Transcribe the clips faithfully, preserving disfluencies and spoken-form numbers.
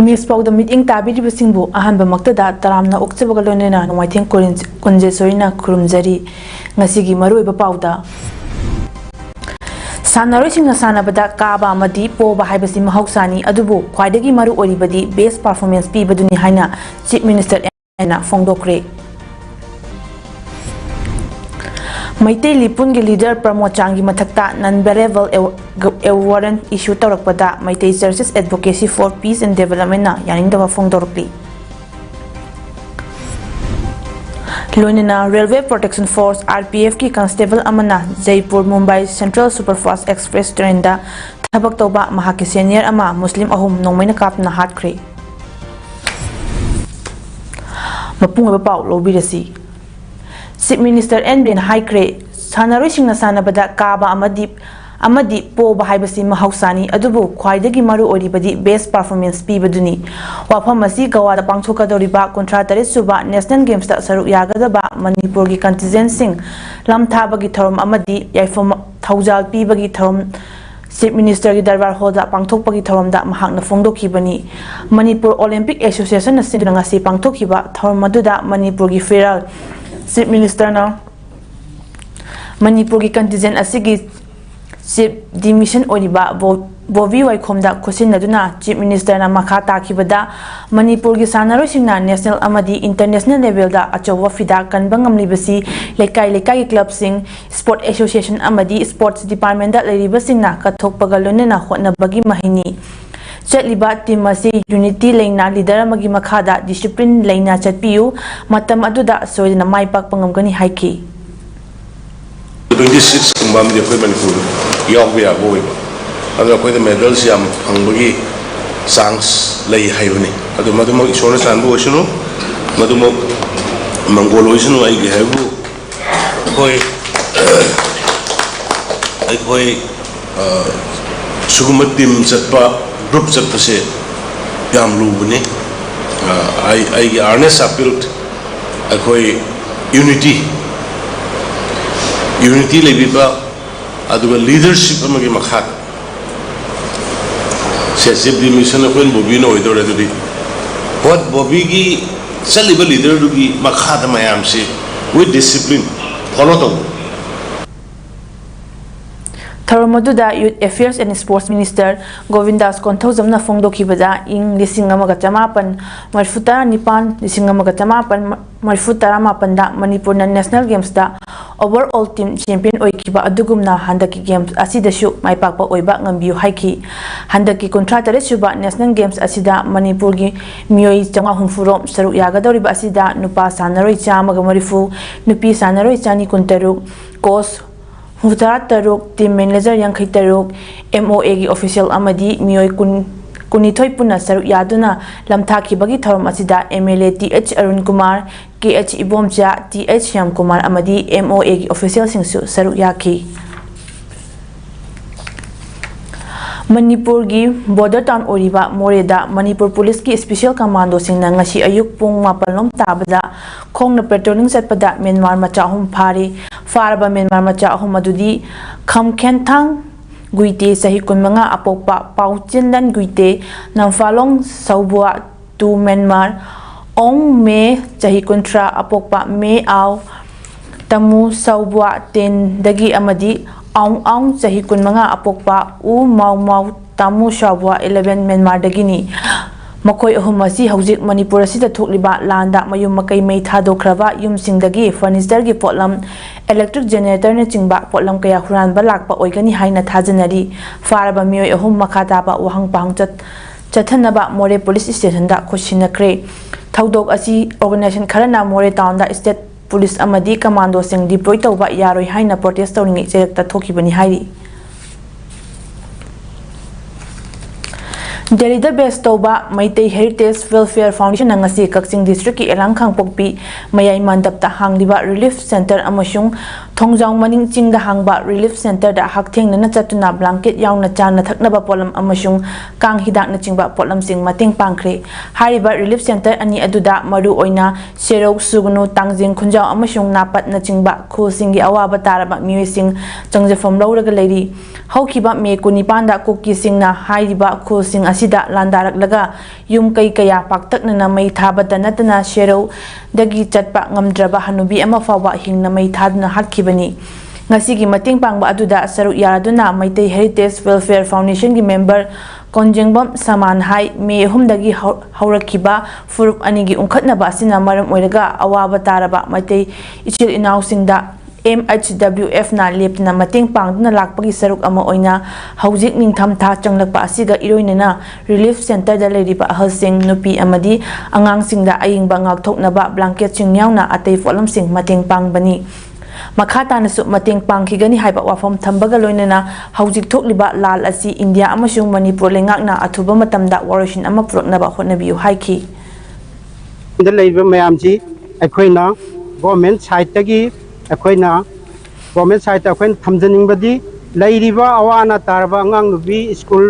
Image ꯄꯥꯎꯗ ꯃꯤꯠꯌꯦꯡ ꯇꯥꯕꯤꯔꯤꯕꯁꯤꯡꯕꯨ ꯑꯍꯥꯟꯕꯃꯛꯇꯗ ꯇꯔꯥꯝꯅ ꯑꯣꯛꯆꯕꯒ ꯂꯣꯏꯅꯅ ꯅꯣꯡꯃꯥꯏꯊꯦꯝ ꯀꯨꯟꯖꯦꯁꯣꯔꯤꯅ ꯈꯨꯔꯨꯝꯖꯔꯤ꯫ ꯉꯁꯤꯒꯤ ꯃꯔꯨꯑꯣꯏꯕ ꯄꯥꯎꯗ, ꯁꯥꯟꯅꯔꯣꯏꯁꯤꯡꯅ ꯁꯥꯟꯅꯕꯗ ꯀꯥꯕ ꯑꯃꯗꯤ ꯄꯣꯕ ꯍꯥꯏꯕꯁꯤ ꯃꯍꯧꯁꯥꯅꯤ, ꯑꯗꯨꯕꯨ ꯈ꯭ꯋꯥꯏꯗꯒꯤ ꯃꯔꯨ ꯑꯣꯏꯔꯤꯕꯗꯤ best performance ꯄꯤꯕꯗꯨꯅꯤ ꯍꯥꯏꯅ Chief Minister ꯅ ꯐꯣꯡꯗꯣꯛꯈ꯭ꯔꯦ꯫ ꯃꯩꯇꯩ ꯂꯤꯄꯨꯟꯒꯤ leader ꯄ꯭ꯔꯃꯣꯗ ꯆꯥꯡꯒꯤ ꯃꯊꯛꯇ non bailable warrant issue ꯇꯧꯔꯛꯄꯗ Meitei Churches Advocacy for Peace and Development ꯅ ꯌꯥꯅꯤꯡꯗꯕ ꯐꯣꯡꯗꯣꯔꯛꯂꯤ꯫ ꯂꯣꯏꯅꯅ Railway Protection Force, R P F ꯀꯤ constable ꯑꯃꯅ Jaipur Mumbai Central Superfast Express train ꯗ ꯊꯕꯛ ꯇꯧꯕ ꯃꯍꯥꯛꯀꯤ senior ꯑꯃ ꯃꯨꯁꯂꯤꯝ ꯑꯍꯨꯝ ꯅꯣꯡꯃꯩꯅ ꯀꯥꯞꯇꯨꯅ ꯍꯥꯠꯈ꯭ꯔꯦ꯫ ꯃꯄꯨꯡ ꯑꯣꯏꯕ ꯄꯥꯎ ꯂꯧꯕꯤꯔꯁꯤ꯫ Chief Minister ꯑꯦꯟ ꯕꯤꯔꯦꯟꯅ ꯍꯥꯏꯈ꯭ꯔꯦ, ꯁꯥꯟꯅꯔꯣꯏꯁꯤꯡꯅ ꯁꯥꯟꯅꯕꯗ ꯀꯥꯕ ꯑꯃꯗꯤ, ꯑꯃꯗꯤ ꯄꯣꯕ ꯍꯥꯏꯕꯁꯤ ꯃꯍꯧꯁꯥꯅꯤ, ꯑꯗꯨꯕꯨ ꯈ꯭ꯋꯥꯏꯗꯒꯤ ꯃꯔꯨ ꯑꯣꯏꯔꯤꯕꯗꯤ best performance ꯄꯤꯕꯗꯨꯅꯤ꯫ ꯋꯥꯐꯝ ꯑꯁꯤ ꯒꯋꯥꯗ ꯄꯥꯡꯊꯣꯛꯀꯗꯧꯔꯤꯕ ꯀꯨꯟꯊ꯭ꯔꯥ ꯇꯔꯦꯠ ꯁꯨꯕ National Games ꯇ ꯁꯔꯨꯛ ꯌꯥꯒꯗꯕ ꯃꯅꯤꯄꯨꯔꯒꯤ contingent ꯁꯤꯡ ꯂꯝ ꯊꯥꯕꯒꯤ ꯊꯧꯔꯝ ꯑꯃꯗꯤ ꯌꯥꯏꯐ ꯊꯧꯖꯥꯜ ꯄꯤꯕꯒꯤ ꯊꯧꯔꯝ Chief Minister ꯒꯤ ꯗꯔꯕꯥꯔ ꯍꯣꯜꯗ ꯄꯥꯡꯊꯣꯛꯄꯒꯤ ꯊꯧꯔꯝꯗ ꯃꯍꯥꯛꯅ ꯐꯣꯡꯗꯣꯛꯈꯤꯕꯅꯤ꯫ ꯃꯅꯤꯄꯨꯔ Olympic Association ꯅ ꯁꯤꯟꯗꯨꯅ ꯉꯁꯤ ꯄꯥꯡꯊꯣꯛꯈꯤꯕ ꯊꯧꯔꯝ ꯑꯗꯨꯗ ꯃꯅꯤꯄꯨꯔꯒꯤ ꯐꯤꯔꯥꯜ Chief Minister ꯅ ꯃꯅꯤꯄꯨꯔꯒꯤ contingent ꯑꯁꯤꯒꯤ chief de mission ꯑꯣꯏꯔꯤꯕ ꯕꯣ-, ꯕꯣꯕꯤ ꯋꯥꯏꯈꯣꯝꯗ ꯈꯨꯠꯁꯤꯟꯅꯗꯨꯅ Chief Minister ꯅ ꯃꯈꯥ ꯇꯥꯈꯤꯕꯗ ꯃꯅꯤꯄꯨꯔꯒꯤ ꯁꯥꯟꯅꯔꯣꯏꯁꯤꯡꯅ national ꯑꯃꯗꯤ international level ꯗ ꯑꯆꯧꯕ ꯐꯤꯗꯥ ꯀꯟꯕ ꯉꯝꯂꯤꯕꯁꯤ ꯂꯩꯀꯥꯏ ꯂꯩꯀꯥꯏꯒꯤ club ꯁꯤꯡ, Sport Association ꯑꯃꯗꯤ Sports Department ꯇ ꯂꯩꯔꯤꯕꯁꯤꯡꯅ ꯀꯠꯊꯣꯛꯄꯒ ꯂꯣꯏꯅꯅ ꯍꯣꯠꯅꯕꯒꯤ ꯃꯍꯩꯅꯤ꯫ ꯆꯠꯂꯤꯕ team ꯑꯁꯤ unity ꯂꯩꯅ leader ꯑꯃꯒꯤ ꯃꯈꯥꯗ discipline ꯂꯩꯅ ꯆꯠꯄꯤꯌꯨ, ꯃꯇꯝ ꯑꯗꯨꯗ ꯁꯣꯏꯗꯅ ꯃꯥꯏ ꯄꯥꯛꯄ ꯉꯝꯒꯅꯤ ꯍꯥꯏꯈꯤ꯫ ꯇ꯭ꯋꯦꯟꯇꯤ ꯁꯤꯛꯁ ꯀꯨꯝꯕ ꯑꯃꯗꯤ ꯑꯩꯈꯣꯏ ꯃꯅꯤꯄꯨꯔ ꯌꯥꯎꯕ ꯌꯥꯕ ꯑꯣꯏꯕ꯫ ꯑꯗꯣ ꯑꯩꯈꯣꯏꯗ ꯃꯦꯗꯜꯁ ꯌꯥꯝ ꯐꯪꯕꯒꯤ ꯆꯥꯟꯁ ꯂꯩ ꯍꯥꯏꯕꯅꯤ꯫ ꯑꯗꯨ ꯃꯗꯨꯃꯛ ꯏꯁꯣꯔꯅ ꯆꯥꯟꯕ ꯑꯣꯏꯁꯅꯨ꯫ ꯃꯗꯨꯃꯛ ꯃꯪꯒꯣꯜ ꯑꯣꯏꯁꯅꯨ꯫ ꯑꯩꯒꯤ ꯍꯥꯏꯕꯨ ꯑꯩꯈꯣꯏ ꯑꯩꯈꯣꯏ ꯁꯤꯒꯨꯝꯕ ꯇꯤꯝ ꯆꯠꯄ, ꯒ꯭ꯔꯨꯞ ꯆꯠꯄꯁꯦ ꯌꯥꯝ ꯂꯨꯕꯅꯤ꯫ ꯑꯩ ꯑꯩꯒꯤ ꯑꯥꯔꯅꯦꯁ ꯑꯄꯤꯜ ꯑꯩꯈꯣꯏ ꯌꯨꯅꯤꯇꯤ ꯌꯨꯅꯤꯇꯤ ꯂꯩꯕꯤꯕ, ꯑꯗꯨꯒ ꯂꯤꯗꯔꯁꯤꯞ ꯑꯃꯒꯤ ꯃꯈꯥꯗ ꯁꯦ ꯆꯤꯞ ꯗꯤꯃꯤꯁꯟ ꯑꯩꯈꯣꯏꯅ ꯕꯣꯕꯤꯅ ꯑꯣꯏꯗꯧꯔꯦ꯫ ꯑꯗꯨꯗꯤ ꯍꯣꯏ, ꯕꯣꯕꯤꯒꯤ ꯆꯠꯂꯤꯕ ꯂꯤꯗꯔꯗꯨꯒꯤ ꯃꯈꯥꯗ ꯃꯌꯥꯝꯁꯤ with discipline follow ꯇꯧꯕ꯫ ꯊꯧꯔꯝ ꯑꯗꯨꯗ Youth Affairs and Sports Minister ꯒꯣꯕꯤꯟꯗꯥꯁ ꯀꯣꯟꯊꯧꯖꯝꯅ ꯐꯣꯡꯗꯣꯛꯈꯤꯕꯗ, ꯏꯪ ꯂꯤꯁꯤꯡ ꯑꯃꯒ ꯆꯃꯥꯄꯟ ꯃꯔꯤꯐꯨ ꯇꯔꯥꯅꯤꯄꯥꯟ, ꯂꯤꯁꯤꯡ ꯑꯃꯒ ꯆꯃꯥꯄꯟ ꯃꯔꯤꯐꯨ ꯇꯔꯥꯃꯥꯄꯟꯗ ꯃꯅꯤꯄꯨꯔꯅ National Gamesꯇ overall team champion ꯑꯣꯏꯈꯤꯕ ꯑꯗꯨꯒꯨꯝꯅ ꯍꯟꯗꯛꯀꯤ Games ꯑꯁꯤꯗꯁꯨ ꯃꯥꯏ ꯄꯥꯛꯄ ꯑꯣꯏꯕ ꯉꯝꯕꯤꯌꯨ ꯍꯥꯏꯈꯤ꯫ ꯍꯟꯗꯛꯀꯤ ꯀꯨꯟꯊ꯭ꯔꯥ ꯇꯔꯦꯠ ꯁꯨꯕ National Games ꯑꯁꯤꯗ ꯃꯅꯤꯄꯨꯔꯒꯤ ꯃꯤꯑꯣꯏ ꯆꯥꯝꯃꯉꯥ ꯍꯨꯝꯐꯨ ꯔꯣꯝ ꯁꯔꯨꯛ ꯌꯥꯒꯗꯧꯔꯤꯕ ꯑꯁꯤꯗ ꯅꯨꯄꯥ ꯁꯥꯟꯅꯔꯣꯏ ꯆꯥꯝꯃꯒ ꯃꯔꯤꯐꯨ, ꯅꯨꯄꯤ ꯁꯥꯟꯅꯔꯣꯏ ꯆꯅꯤ ꯀꯨꯟꯇꯔꯨꯛ, coach ꯍꯨꯝꯐꯨꯇꯔꯥ ꯇꯔꯨꯛ, team manager ꯌꯥꯡꯈꯩ ꯇꯔꯨꯛ, MOAꯒꯤ official ꯑꯃꯗꯤ ꯃꯤꯑꯣꯏ ꯀꯨꯟ, ꯀꯨꯟꯅꯤꯊꯣꯏ ꯄꯨꯟꯅ ꯁꯔꯨꯛ ꯌꯥꯗꯨꯅ ꯂꯝꯊꯥꯈꯤꯕꯒꯤ ꯊꯧꯔꯝ ꯑꯁꯤꯗ MLA T H Arun Kumar, K H Ibomcha, T H Shyam Kumar ꯑꯃꯗꯤ MOAꯒꯤ officialꯁꯤꯡꯁꯨ ꯁꯔꯨꯛ ꯌꯥꯈꯤ꯫ ꯃꯅꯤꯄꯨꯔꯒꯤ border town ꯑꯣꯏꯔꯤꯕ ꯃꯣꯔꯦꯗ ꯃꯅꯤꯄꯨꯔ ꯄꯨꯂꯤꯁꯀꯤ special commandoꯁꯤꯡꯅ ꯉꯁꯤ ꯑꯌꯨꯛ ꯄꯨꯡ ꯃꯥꯄꯜ ꯂꯣꯝ ꯇꯥꯕꯗ ꯈꯣꯡꯅ patrolling ꯆꯠꯄꯗ ꯃ꯭ꯌꯥꯟꯃꯥꯔ ꯃꯆꯥ ꯑꯍꯨꯝ ꯐꯥꯔꯤ꯫ ꯐꯥꯔꯕ ꯃ꯭ꯌꯥꯟꯃꯥꯔ ꯃꯆꯥ ꯑꯍꯨꯝ ꯑꯗꯨꯗꯤ ꯈꯝꯈꯦꯟꯊꯥꯡ ꯒꯨꯏꯇꯦ, ꯆꯍꯤ ꯀꯨꯟꯃꯉꯥ, ꯑꯄꯣꯛꯄ ꯄꯥꯎꯆꯤꯟꯗꯟ ꯒꯨꯏꯇꯦ, ꯅꯝꯐꯥꯂꯣꯡ ꯁꯧꯕꯨꯋꯥ ꯇꯨ ꯃ꯭ꯌꯥꯟꯃꯥꯔ, ꯑꯣꯡ ꯃꯦ, ꯆꯍꯤ ꯀꯨꯟꯊ꯭ꯔꯥ, ꯑꯄꯣꯛꯄ ꯃꯦ ꯑꯥꯎ ꯇꯃꯨ ꯁꯧꯕꯨꯋꯥ ꯇꯦꯟꯗꯒꯤ ꯑꯃꯗꯤ ꯑꯥꯎꯡ ꯑꯥꯎꯡ, ꯆꯍꯤ ꯀꯨꯟꯃꯉꯥ, ꯑꯄꯣꯛꯄ ꯎ ꯃꯥꯎ ꯃꯥꯎ ꯇꯥꯃꯨ ꯁꯥꯎꯕꯨꯋꯥ eleven ꯃ꯭ꯌꯥꯟꯃꯥꯔꯗꯒꯤꯅꯤ꯫ ꯃꯈꯣꯏ ꯑꯍꯨꯝ ꯑꯁꯤ ꯍꯧꯖꯤꯛ ꯃꯅꯤꯄꯨꯔ ꯑꯁꯤꯗ ꯊꯣꯛꯂꯤꯕ ꯂꯥꯟꯗ ꯃꯌꯨꯝ ꯃꯀꯩ ꯃꯩ ꯊꯥꯗꯣꯛꯈ꯭ꯔꯕ ꯌꯨꯝꯁꯤꯡꯗꯒꯤ furnitureꯒꯤ ꯄꯣꯠꯂꯝ, electric generatorꯅꯆꯤꯡꯕ ꯄꯣꯠꯂꯝ ꯀꯌꯥ ꯍꯨꯔꯥꯟꯕ ꯂꯥꯛꯄ ꯑꯣꯏꯒꯅꯤ ꯍꯥꯏꯅ ꯊꯥꯖꯅꯔꯤ꯫ ꯐꯥꯔꯕ ꯃꯤꯑꯣꯏ ꯑꯍꯨꯝ ꯃꯈꯥ ꯇꯥꯕ ꯋꯥꯍꯪ ꯄꯥꯎꯍꯪ ꯆꯠ-, ꯆꯠꯊꯅꯕ ꯃꯣꯔꯦ police stationꯗ ꯈꯨꯠꯁꯤꯟꯅꯈ꯭ꯔꯦ꯫ ꯊꯧꯗꯣꯛ ꯑꯁꯤ organization ꯈꯔꯅ ꯃꯣꯔꯦ townꯗ state ꯄꯨꯂꯤꯁ ꯑꯃꯗꯤ ꯀꯃꯥꯟꯗꯣꯁꯤꯡ ꯗꯤꯄ꯭ꯂꯣꯏ ꯇꯧꯕ ꯌꯥꯔꯣꯏ ꯍꯥꯏꯅ ꯄ꯭ꯔꯣꯇꯦꯁ ꯇꯧꯔꯤꯉꯩ ꯆꯩꯔꯛꯇ ꯊꯣꯛꯈꯤꯕꯅꯤ ꯍꯥꯏꯔꯤ꯫ ꯗꯦꯜꯂꯤꯗ ꯕꯦꯁ ꯇꯧꯕ ꯃꯩꯇꯩ ꯍꯦꯔꯤꯇꯦꯖ ꯋꯦꯜꯐꯤꯌꯔ ꯐꯥꯎꯟꯗꯦꯁꯟꯅ ꯉꯁꯤ ꯀꯛꯆꯤꯡ ꯗꯤꯁꯇ꯭ꯔꯤꯛꯀꯤ ꯑꯦꯂꯥꯡ ꯈꯥꯡꯄꯣꯛꯄꯤ ꯃꯌꯥꯏ ꯃꯟꯗꯞꯇ ꯍꯥꯡꯂꯤꯕ ꯔꯤꯂꯤꯐ ꯁꯦꯟꯇꯔ ꯑꯃꯁꯨꯡ ꯊꯣꯡꯖꯥꯎ ꯃꯅꯤꯡ ꯆꯤꯡꯗ ꯍꯥꯡꯕ ꯔꯤꯂꯤꯐ ꯁꯦꯟꯇꯔꯗ ꯍꯛꯊꯦꯡꯅꯅ ꯆꯠꯇꯨꯅ ꯕ꯭ꯂꯥꯡꯀꯦꯠ ꯌꯥꯎꯅ ꯆꯥꯅ ꯊꯛꯅꯕ ꯄꯣꯠꯂꯝ ꯑꯃꯁꯨꯡ ꯀꯥꯡ ꯍꯤꯗꯥꯛꯅꯆꯤꯡꯕ ꯄꯣꯠꯂꯝꯁꯤꯡ ꯃꯇꯦꯡ ꯄꯥꯡꯈ꯭ꯔꯦ꯫ ꯍꯥꯏꯔꯤꯕ ꯔꯤꯂꯤꯐ ꯁꯦꯟꯇꯔ ꯑꯅꯤ ꯑꯗꯨꯗ ꯃꯔꯨ ꯑꯣꯏꯅ ꯁꯦꯔꯧ, ꯁꯨꯒꯅꯨ, ꯇꯥꯡꯖꯤꯡ, ꯈꯨꯟꯖꯥꯎ ꯑꯃꯁꯨꯡ ꯅꯥꯄꯠꯅꯆꯤꯡꯕ ꯈꯨꯜꯁꯤꯡꯒꯤ ꯑꯋꯥꯕ ꯇꯥꯔꯕ ꯃꯤꯑꯣꯏꯁꯤꯡ ꯆꯪꯖꯐꯝ ꯂꯧꯔꯒ ꯂꯩꯔꯤ꯫ ꯍꯧꯈꯤꯕ ꯃꯦ ꯀꯨꯟꯅꯤꯄꯥꯟꯗ ꯀꯨꯀꯤꯁꯤꯡꯅ ꯍꯥꯏꯔꯤꯕ ꯈꯨꯜꯁꯤꯡ ꯑꯁꯤꯗ ꯂꯥꯟꯗꯥꯔꯛꯂꯒ ꯌꯨꯝ ꯀꯩ ꯀꯌꯥ ꯄꯥꯛꯇꯛꯅꯅ ꯃꯩ ꯊꯥꯕꯇ ꯅꯠꯇꯅ ꯁꯦꯔꯧꯗꯒꯤ ꯆꯠꯄ ꯉꯝꯗ꯭ꯔꯕ ꯍꯅꯨꯕꯤ ꯑꯃ ꯐꯥꯎꯕ ꯍꯤꯡꯅ ꯃꯩ ꯊꯥꯗꯨꯅ ꯍꯥꯠꯈꯤꯕꯅꯤ꯫ ꯉꯁꯤꯒꯤ ꯃꯇꯦꯡ ꯄꯥꯡꯕ ꯑꯗꯨꯗ ꯁꯔꯨꯛ ꯌꯥꯗꯨꯅ ꯃꯩꯇꯩ ꯍꯦꯔꯤꯇꯦꯖ ꯋꯦꯜꯐꯤꯌꯔ ꯐꯥꯎꯟꯗꯦꯁꯟꯒꯤ ꯃꯦꯝꯕꯔ ꯀꯣꯟꯖꯦꯡꯕꯝ ꯁꯃꯥꯟ ꯍꯥꯏ, ꯃꯦ ꯑꯍꯨꯝꯗꯒꯤ ꯍꯧ-, ꯍꯧꯔꯛꯈꯤꯕ ꯐꯨꯔꯨꯞ ꯑꯅꯤꯒꯤ ꯎꯪꯈꯠꯅꯕ ꯑꯁꯤꯅ ꯃꯔꯝ ꯑꯣꯏꯔꯒ ꯑꯋꯥꯕ ꯇꯥꯔꯕ ꯃꯩꯇꯩ ꯏꯆꯤꯜ ꯏꯅꯥꯎꯁꯤꯡꯗ ꯑꯦꯝ ꯑꯩꯆ ꯗꯕ꯭ꯂꯤꯎ ꯑꯦꯐꯅ ꯂꯦꯞꯇꯅ ꯃꯇꯦꯡ ꯄꯥꯡꯗꯨꯅ ꯂꯥꯛꯄꯒꯤ ꯁꯔꯨꯛ ꯑꯃ ꯑꯣꯏꯅ ꯍꯧꯖꯤꯛ ꯅꯤꯡꯊꯝ ꯊꯥ ꯆꯪꯂꯛꯄ ꯑꯁꯤꯒ ꯏꯔꯣꯏꯅꯅ ꯔꯤꯂꯤꯐ ꯁꯦꯟꯇꯔꯗ ꯂꯩꯔꯤꯕ ꯑꯍꯜꯁꯤꯡ, ꯅꯨꯄꯤ ꯑꯃꯗꯤ ꯑꯉꯥꯡꯁꯤꯡꯗ ꯑꯏꯪꯕ ꯉꯥꯛꯊꯣꯛꯅꯕ ꯕ꯭ꯂꯥꯡꯀꯦꯠꯁꯤꯡ ꯌꯥꯎꯅ ꯑꯇꯩ ꯄꯣꯠꯂꯝꯁꯤꯡ ꯃꯇꯦꯡ ꯄꯥꯡꯕꯅꯤ꯫ ꯃꯈꯥ ꯇꯥꯅꯁꯨ ꯃꯇꯦꯡ ꯄꯥꯡꯈꯤꯒꯅꯤ ꯍꯥꯏꯕ ꯋꯥꯐꯝ ꯊꯝꯕꯒ ꯂꯣꯏꯅꯅ ꯍꯧꯖꯤꯛ ꯊꯣꯛꯂꯤꯕ ꯂꯥꯜ ꯑꯁꯤ ꯏꯟꯗꯤꯌꯥ ꯑꯃꯁꯨꯡ ꯃꯅꯤꯄꯨꯔ ꯂꯩꯉꯥꯛꯅ ꯑꯊꯨꯕ ꯃꯇꯝꯗ ꯋꯥꯔꯣꯏꯁꯤꯟ ꯑꯃ ꯄꯨꯔꯛꯅꯕ ꯍꯣꯠꯅꯕꯤꯌꯨ ꯍꯥꯏꯈꯤ꯫ ꯗ ꯂꯩꯔꯤꯕ ꯃꯌꯥꯝꯁꯤ ꯑꯩꯈꯣꯏꯅ ꯒꯣꯔꯃꯦꯟ ꯁꯥꯏꯠꯇꯒꯤ ꯑꯩꯈꯣꯏꯅ, ꯒꯣꯔꯃꯦꯟ ꯁꯥꯏꯠꯇ ꯑꯩꯈꯣꯏꯅ ꯊꯝꯖꯅꯤꯡꯕꯗꯤ, ꯂꯩꯔꯤꯕ ꯑꯋꯥ ꯑꯅꯥ ꯇꯥꯔꯕ ꯑꯉꯥꯡ ꯅꯨꯄꯤ, ꯁ꯭ꯀꯨꯜ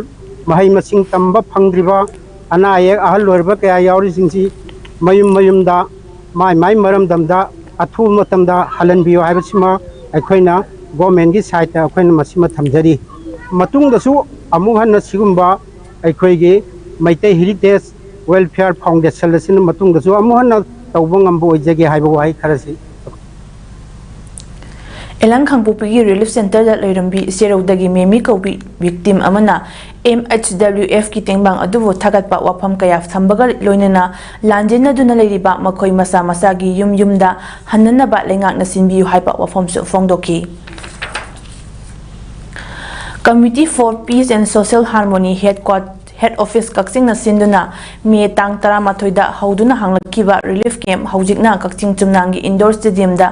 ꯃꯍꯩ ꯃꯁꯤꯡ ꯇꯝꯕ ꯐꯪꯗ꯭ꯔꯤꯕ, ꯑꯅꯥ ꯑꯌꯦꯛ, ꯑꯍꯜ ꯑꯣꯏꯔꯕ ꯀꯌꯥ ꯌꯥꯎꯔꯤꯁꯤꯡꯁꯤ ꯃꯌꯨꯝ ꯃꯌꯨꯝꯗ ꯃꯥꯏ ꯃꯥꯏ ꯃꯔꯝꯗꯝꯗ ꯑꯊꯨꯕ ꯃꯇꯝꯗ ꯍꯜꯍꯟꯕꯤꯌꯨ ꯍꯥꯏꯕꯁꯤꯃ ꯑꯩꯈꯣꯏꯅ ꯒꯣꯔꯃꯦꯟꯒꯤ ꯁꯥꯏꯠꯇ ꯑꯩꯈꯣꯏꯅ ꯃꯁꯤꯃ ꯊꯝꯖꯔꯤ꯫ ꯃꯇꯨꯡꯗꯁꯨ ꯑꯃꯨꯛ ꯍꯟꯅ ꯁꯤꯒꯨꯝꯕ ꯑꯩꯈꯣꯏꯒꯤ ꯃꯩꯇꯩ ꯍꯦꯔꯤꯇꯦꯖ ꯋꯦꯜꯐꯤꯌꯔ ꯐꯥꯎꯟꯗꯦꯁꯟ ꯑꯁꯤꯅ ꯃꯇꯨꯡꯗꯁꯨ ꯑꯃꯨꯛ ꯍꯟꯅ ꯇꯧꯕ ꯉꯝꯕ ꯑꯣꯏꯖꯒꯦ ꯍꯥꯏꯕ ꯋꯥꯍꯩ ꯈꯔꯁꯤ꯫ ꯑꯦꯂꯪ ꯈꯥꯡꯄꯣꯛꯄꯤꯒꯤ ꯔꯤꯂꯤꯐ ꯁꯦꯟꯇꯔꯗ ꯂꯩꯔꯝꯕꯤ ꯁꯦꯔꯧꯗꯒꯤ ꯃꯦꯃꯤ ꯀꯧꯕꯤ ꯚꯤꯛꯇꯤꯝ ꯑꯃꯅ ꯑꯦꯝ ꯑꯩꯆ ꯗꯕ꯭ꯂꯤꯎ ꯑꯦꯐꯀꯤ ꯇꯦꯡꯕꯥꯡ ꯑꯗꯨꯕꯨ ꯊꯥꯒꯠꯄ ꯋꯥꯐꯝ ꯀꯌꯥ ꯊꯝꯕꯒ ꯂꯣꯏꯅꯅ ꯂꯥꯟꯖꯦꯟꯅꯗꯨꯅ ꯂꯩꯔꯤꯕ ꯃꯈꯣꯏ ꯃꯁꯥ ꯃꯁꯥꯒꯤ ꯌꯨꯝ ꯌꯨꯝꯗ ꯍꯟꯅꯅꯕ ꯂꯩꯉꯥꯛꯅ ꯁꯤꯟꯕꯤꯌꯨ ꯍꯥꯏꯕ ꯋꯥꯐꯝꯁꯨ ꯐꯣꯡꯗꯣꯛꯈꯤ꯫ Committee for Peace and Social Harmony headquarter Head Office ꯀꯛꯆꯤꯡꯅ ꯁꯤꯟꯗꯨꯅ ꯃꯦ ꯇꯥꯡ ꯇꯔꯥꯃꯥꯊꯣꯏꯗ ꯍꯧꯗꯨꯅ ꯍꯥꯡꯂꯛꯈꯤꯕ relief camp ꯍꯧꯖꯤꯛꯅ ꯀꯛꯆꯤꯡ ꯆꯨꯝꯅꯥꯡꯒꯤ indoor stadiumꯗ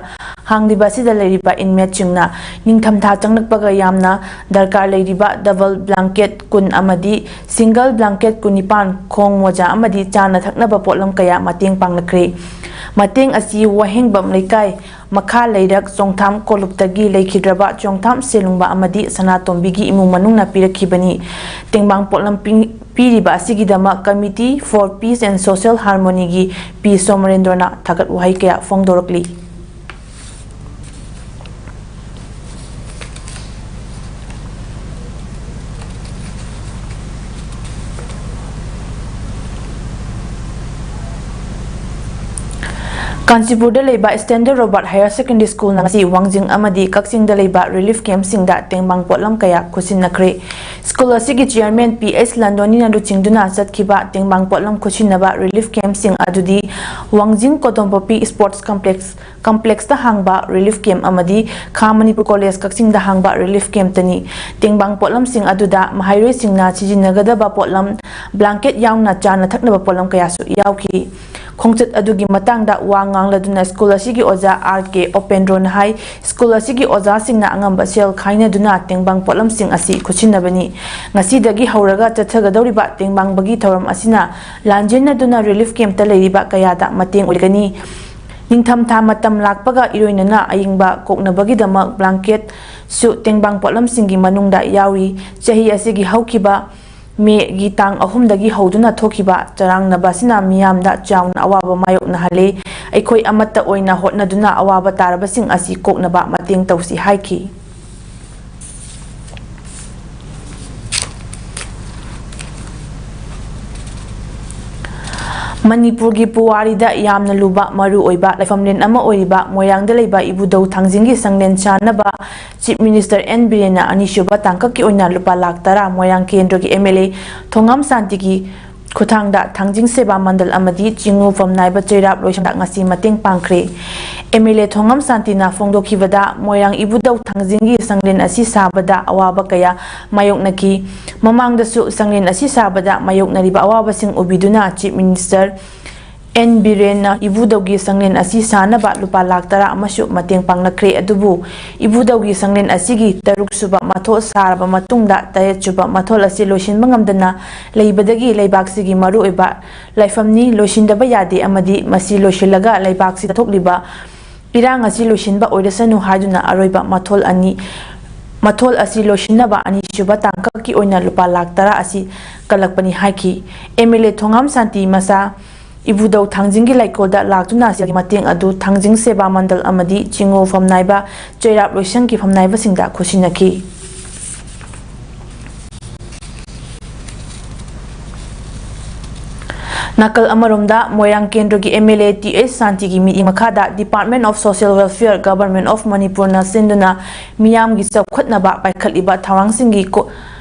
ꯍꯥꯡꯂꯤꯕ ꯑꯁꯤꯗ ꯂꯩꯔꯤꯕ inmateꯁꯤꯡꯅ ꯅꯤꯡꯊꯝꯊꯥ ꯆꯪꯂꯛꯄꯒ ꯌꯥꯝꯅ ꯗꯔꯀꯥꯔ ꯂꯩꯔꯤꯕ double blanket ꯀꯨꯟ ꯑꯃꯗꯤ single blanket ꯀꯨꯟꯅꯤꯄꯥꯟ, ꯈꯣꯡ ꯃꯣꯖꯥ ꯑꯃꯗꯤ ꯆꯥꯅ ꯊꯛꯅꯕ ꯄꯣꯠꯂꯝ ꯀꯌꯥ ꯃꯇꯦꯡ ꯄꯥꯡꯂꯛꯈ꯭ꯔꯦ꯫ ꯃꯇꯦꯡ ꯑꯁꯤ ꯋꯥꯍꯦꯡꯕꯝ ꯂꯩꯀꯥꯏ ꯃꯈꯥ ꯂꯩꯔꯛ ꯆꯣꯡꯊꯥꯝ ꯀꯣꯂꯨꯞꯇꯒꯤ ꯂꯩꯈꯤꯗ꯭ꯔꯕ ꯆꯣꯡꯊꯥꯝ ꯁꯦꯂꯨꯡꯕ ꯑꯃꯗꯤ ꯁꯅꯥꯇꯣꯝꯕꯤꯒꯤ ꯏꯃꯨꯡ ꯃꯅꯨꯡꯅ ꯄꯤꯔꯛꯈꯤꯕꯅꯤ꯫ ꯇꯦꯡꯕꯥꯡ ꯄꯣꯠꯂꯝ ꯄꯤ-, ꯄꯤꯔꯤꯕ ꯑꯁꯤꯒꯤꯗꯃꯛ Committee for Peace and Social Harmonyꯒꯤ ꯄꯤ ꯁꯣꯃꯔꯦꯟꯗ꯭ꯔꯣꯅ ꯊꯥꯒꯠ ꯋꯥꯍꯩ ꯀꯌꯥ ꯐꯣꯡꯗꯣꯔꯛꯂꯤ꯫ ꯀꯥꯟꯆꯤꯄꯨꯔꯗ ꯂꯩꯕ Standard Robert Higher Secondary Schoolꯅ ꯉꯁꯤ ꯋꯥꯡꯖꯤꯡ ꯑꯃꯗꯤ ꯀꯛꯆꯤꯡꯗ ꯂꯩꯕ relief campꯁꯤꯡꯗ ꯇꯦꯡꯕꯥꯡ ꯄꯣꯠꯂꯝ ꯀꯌꯥ ꯈꯨꯠꯁꯤꯟꯅꯈ꯭ꯔꯦ꯫ School ꯑꯁꯤꯒꯤ chairman ꯄꯤ ꯑꯩꯆ ꯂꯟꯗꯣꯅꯤꯅ ꯂꯨꯆꯤꯡꯗꯨꯅ ꯆꯠꯈꯤꯕ ꯇꯦꯡꯕꯥꯡ ꯄꯣꯠꯂꯝ ꯈꯨꯠꯁꯤꯟꯅꯕ relief campꯁꯤꯡ ꯑꯗꯨꯗꯤ ꯋꯥꯡꯖꯤꯡ ꯀꯣꯗꯣꯝꯄꯣꯛꯄꯤ Sports Complex, complexꯇ ꯍꯥꯡꯕ relief camp ꯑꯃꯗꯤ ꯈꯥ ꯃꯅꯤꯄꯨꯔ College ꯀꯛꯆꯤꯡꯗ ꯍꯥꯡꯕ relief campꯇꯅꯤ꯫ ꯇꯦꯡꯕꯥꯡ ꯄꯣꯠꯂꯝꯁꯤꯡ ꯑꯗꯨꯗ ꯃꯍꯩꯔꯣꯏꯁꯤꯡꯅ ꯁꯤꯖꯤꯟꯅꯒꯗꯕ ꯄꯣꯠꯂꯝ, blanket ꯌꯥꯎꯅ ꯆꯥꯅ ꯊꯛꯅꯕ ꯄꯣꯠꯂꯝ ꯀꯌꯥꯁꯨ ꯌꯥꯎꯈꯤ꯫ ꯈꯣꯡꯆꯠ ꯑꯗꯨꯒꯤ ꯃꯇꯥꯡꯗ ꯋꯥ ꯉꯥꯡꯂꯗꯨꯅ school ꯑꯁꯤꯒꯤ ꯑꯣꯖꯥ ꯑꯥꯔ ꯀꯦ ꯑꯣꯄꯦꯟꯗ꯭ꯔꯣꯅ ꯍꯥꯏ, school ꯑꯁꯤꯒꯤ ꯑꯣꯖꯥꯁꯤꯡꯅ ꯑꯉꯝꯕ ꯁꯦꯜ ꯈꯥꯏꯅꯗꯨꯅ ꯇꯦꯡꯕꯥꯡ ꯄꯣꯠꯂꯝꯁꯤꯡ ꯑꯁꯤ ꯈꯨꯠꯁꯤꯟꯅꯕꯅꯤ꯫ ꯉꯁꯤꯗꯒꯤ ꯍꯧꯔꯒ ꯆꯠꯊꯒꯗꯧꯔꯤꯕ ꯇꯦꯡꯕꯥꯡꯕꯒꯤ ꯊꯧꯔꯝ ꯑꯁꯤꯅ ꯂꯥꯟꯖꯦꯟꯅꯗꯨꯅ relief campꯇ ꯂꯩꯔꯤꯕ ꯀꯌꯥꯗ ꯃꯇꯦꯡ ꯑꯣꯏꯒꯅꯤ꯫ ꯅꯤꯡꯊꯝꯊꯥ ꯃꯇꯝ ꯂꯥꯛꯄꯒ ꯏꯔꯣꯏꯅꯅ ꯑꯏꯪꯕ ꯀꯣꯛꯅꯕꯒꯤꯗꯃꯛ blanketꯁꯨ ꯇꯦꯡꯕꯥꯡ ꯄꯣꯠꯂꯝꯁꯤꯡꯒꯤ ꯃꯅꯨꯡꯗ ꯌꯥꯎꯔꯤ꯫ ꯆꯍꯤ ꯑꯁꯤꯒꯤ ꯍꯧꯈꯤꯕ ꯃꯦꯒꯤ ꯇꯥꯡ ꯑꯍꯨꯝꯗꯒꯤ ꯍꯧꯗꯨꯅ ꯊꯣꯛꯈꯤꯕ ꯆꯔꯥꯡꯅꯕ ꯑꯁꯤꯅ ꯃꯤꯌꯥꯝꯗ ꯆꯥꯎꯅ ꯑꯋꯥꯕ ꯃꯥꯌꯣꯛꯅꯍꯜꯂꯦ꯫ ꯑꯩꯈꯣꯏ ꯑꯃꯠꯇ ꯑꯣꯏꯅ ꯍꯣꯠꯅꯗꯨꯅ ꯑꯋꯥꯕ ꯇꯥꯔꯕꯁꯤꯡ ꯑꯁꯤ ꯀꯣꯛꯅꯕ ꯃꯇꯦꯡ ꯇꯧꯁꯤ ꯍꯥꯏꯈꯤ꯫ ꯃꯅꯤꯄꯨꯔꯒꯤ ꯄꯨꯋꯥꯔꯤꯗ ꯌꯥꯝꯅ ꯂꯨꯕ, ꯃꯔꯨ ꯑꯣꯏꯕ ꯂꯥꯏꯐꯝꯂꯦꯟ ꯑꯃ ꯑꯣꯏꯔꯤꯕ ꯃꯣꯏꯔꯥꯡꯗ ꯂꯩꯕ ꯏꯕꯨꯙꯧ ꯊꯥꯡꯖꯤꯡꯒꯤ ꯁꯪꯂꯦꯟ ꯁꯥꯅꯕ Chief Minister ꯑꯦꯟ ꯕꯤꯔꯦꯟꯅ ꯑꯅꯤꯁꯨꯕ ꯇꯥꯡꯀꯛꯀꯤ ꯑꯣꯏꯅ ꯂꯨꯄꯥ ꯂꯥꯈ ꯇꯔꯥ ꯃꯣꯏꯔꯥꯡ ꯀꯦꯟꯗ꯭ꯔꯒꯤ ꯑꯦꯝ ꯑꯦꯜ ꯑꯦ ꯊꯣꯉꯥꯝ ꯁꯥꯟꯇꯤꯒꯤ ꯈꯨꯠꯊꯥꯡꯗ ꯊꯥꯡꯖꯤꯡ ꯁꯦꯕꯥ ꯃꯟꯗꯜ ꯑꯃꯗꯤ ꯆꯤꯡꯉꯨꯐꯝ ꯅꯥꯏꯕ ꯆꯩꯔꯥꯞ ꯂꯣꯏꯁꯪꯗ ꯉꯁꯤ ꯃꯇꯦꯡ ꯄꯥꯡꯈ꯭ꯔꯦ꯫ ꯑꯦꯝ ꯑꯦꯜ ꯑꯦ ꯊꯣꯉꯥꯝ ꯁꯥꯟꯇꯤꯅ ꯐꯣꯡꯗꯣꯛꯈꯤꯕꯗ, ꯃꯣꯏꯔꯥꯡ ꯏꯕꯨꯙꯧ ꯊꯥꯡꯖꯤꯡꯒꯤ ꯁꯪꯂꯦꯟ ꯑꯁꯤ ꯁꯥꯕꯗ ꯑꯋꯥꯕ ꯀꯌꯥ ꯃꯥꯌꯣꯛꯅꯈꯤ꯫ ꯃꯃꯥꯡꯗꯁꯨ ꯁꯪꯂꯦꯟ ꯑꯁꯤ ꯁꯥꯕꯗ ꯃꯥꯌꯣꯛꯅꯔꯤꯕ ꯑꯋꯥꯕꯁꯤꯡ ꯎꯕꯤꯗꯨꯅ Chief Minister ꯑꯦꯟ ꯕꯤꯔꯦꯟꯅ ꯏꯕꯨꯙꯧꯒꯤ ꯁꯪꯂꯦꯟ ꯑꯁꯤ ꯁꯥꯅꯕ ꯂꯨꯄꯥ ꯂꯥꯈ ꯇꯔꯥ ꯑꯃꯁꯨ ꯃꯇꯦꯡ ꯄꯥꯡꯂꯛꯈ꯭ꯔꯦ꯫ ꯑꯗꯨꯕꯨ ꯏꯕꯨꯙꯧꯒꯤ ꯁꯪꯂꯦꯟ ꯑꯁꯤꯒꯤ ꯇꯔꯨꯛ ꯁꯨꯕ ꯃꯊꯣꯜ ꯁꯥꯔꯕ ꯃꯇꯨꯡꯗ ꯇꯔꯦꯠ ꯁꯨꯕ ꯃꯊꯣꯜ ꯑꯁꯤ ꯂꯣꯏꯁꯤꯟꯕ ꯉꯝꯗꯅ ꯂꯩꯕꯗꯒꯤ ꯂꯩꯕꯥꯛꯁꯤꯒꯤ ꯃꯔꯨꯑꯣꯏꯕ ꯂꯥꯏꯐꯝꯅꯤ, ꯂꯣꯏꯁꯤꯟꯗꯕ ꯌꯥꯗꯦ ꯑꯃꯗꯤ ꯃꯁꯤ ꯂꯣꯏꯁꯤꯜꯂꯒ ꯂꯩꯕꯥꯛꯁꯤꯗ ꯊꯣꯛꯂꯤꯕ ꯏꯔꯥꯡ ꯑꯁꯤ ꯂꯣꯏꯁꯤꯟꯕ ꯑꯣꯏꯔꯁꯅꯨ ꯍꯥꯏꯗꯨꯅ ꯑꯔꯣꯏꯕ ꯃꯊꯣꯜ ꯑꯅꯤ, ꯃꯊꯣꯜ ꯑꯁꯤ ꯂꯣꯏꯁꯤꯟꯅꯕ ꯑꯅꯤꯁꯨꯕ ꯇꯥꯡꯀꯛꯀꯤ ꯑꯣꯏꯅ ꯂꯨꯄꯥ ꯂꯥꯈ ꯇꯔꯥ ꯑꯁꯤ ꯀꯜꯂꯛꯄꯅꯤ ꯍꯥꯏꯈꯤ꯫ ꯑꯦꯝ ꯑꯦꯜ ꯑꯦ ꯊꯣꯉꯥꯝ ꯁꯥꯟꯇꯤ ꯃꯆꯥ ꯏꯕꯨꯙꯧ ꯊꯥꯡꯖꯤꯡꯒꯤ ꯂꯩꯀꯣꯜꯗ ꯂꯥꯛꯇꯨꯅ ꯁꯦꯜꯒꯤ ꯃꯇꯦꯡ ꯑꯗꯨ ꯊꯥꯡꯖꯤꯡ ꯁꯦꯕꯥ ꯃꯟꯗꯜ ꯑꯃꯗꯤ ꯆꯤꯉꯣ ꯐꯝꯅꯥꯏꯕ ꯆꯩꯔꯥꯞ ꯂꯣꯏꯁꯪꯒꯤ ꯐꯝꯅꯥꯏꯕꯁꯤꯡꯗ ꯈꯨꯠꯁꯤꯟꯅꯈꯤ꯫ ꯅꯥꯀꯜ ꯑꯃꯔꯣꯝꯗ, ꯃꯣꯏꯔꯥꯡ ꯀꯦꯟꯗ꯭ꯔꯒꯤ M L A T H ꯁꯥꯟꯇꯤꯒꯤ ꯃꯤꯠꯌꯦꯡ ꯃꯈꯥꯗ Department of Social Welfare, Government of ꯃꯅꯤꯄꯨꯔꯅ ꯁꯤꯟꯗꯨꯅ ꯃꯤꯌꯥꯝꯒꯤ ꯆꯥꯎꯈꯠꯅꯕ ꯄꯥꯏꯈꯠꯂꯤꯕ ꯊꯧꯔꯥꯡꯁꯤꯡꯒꯤ ꯀꯣ-,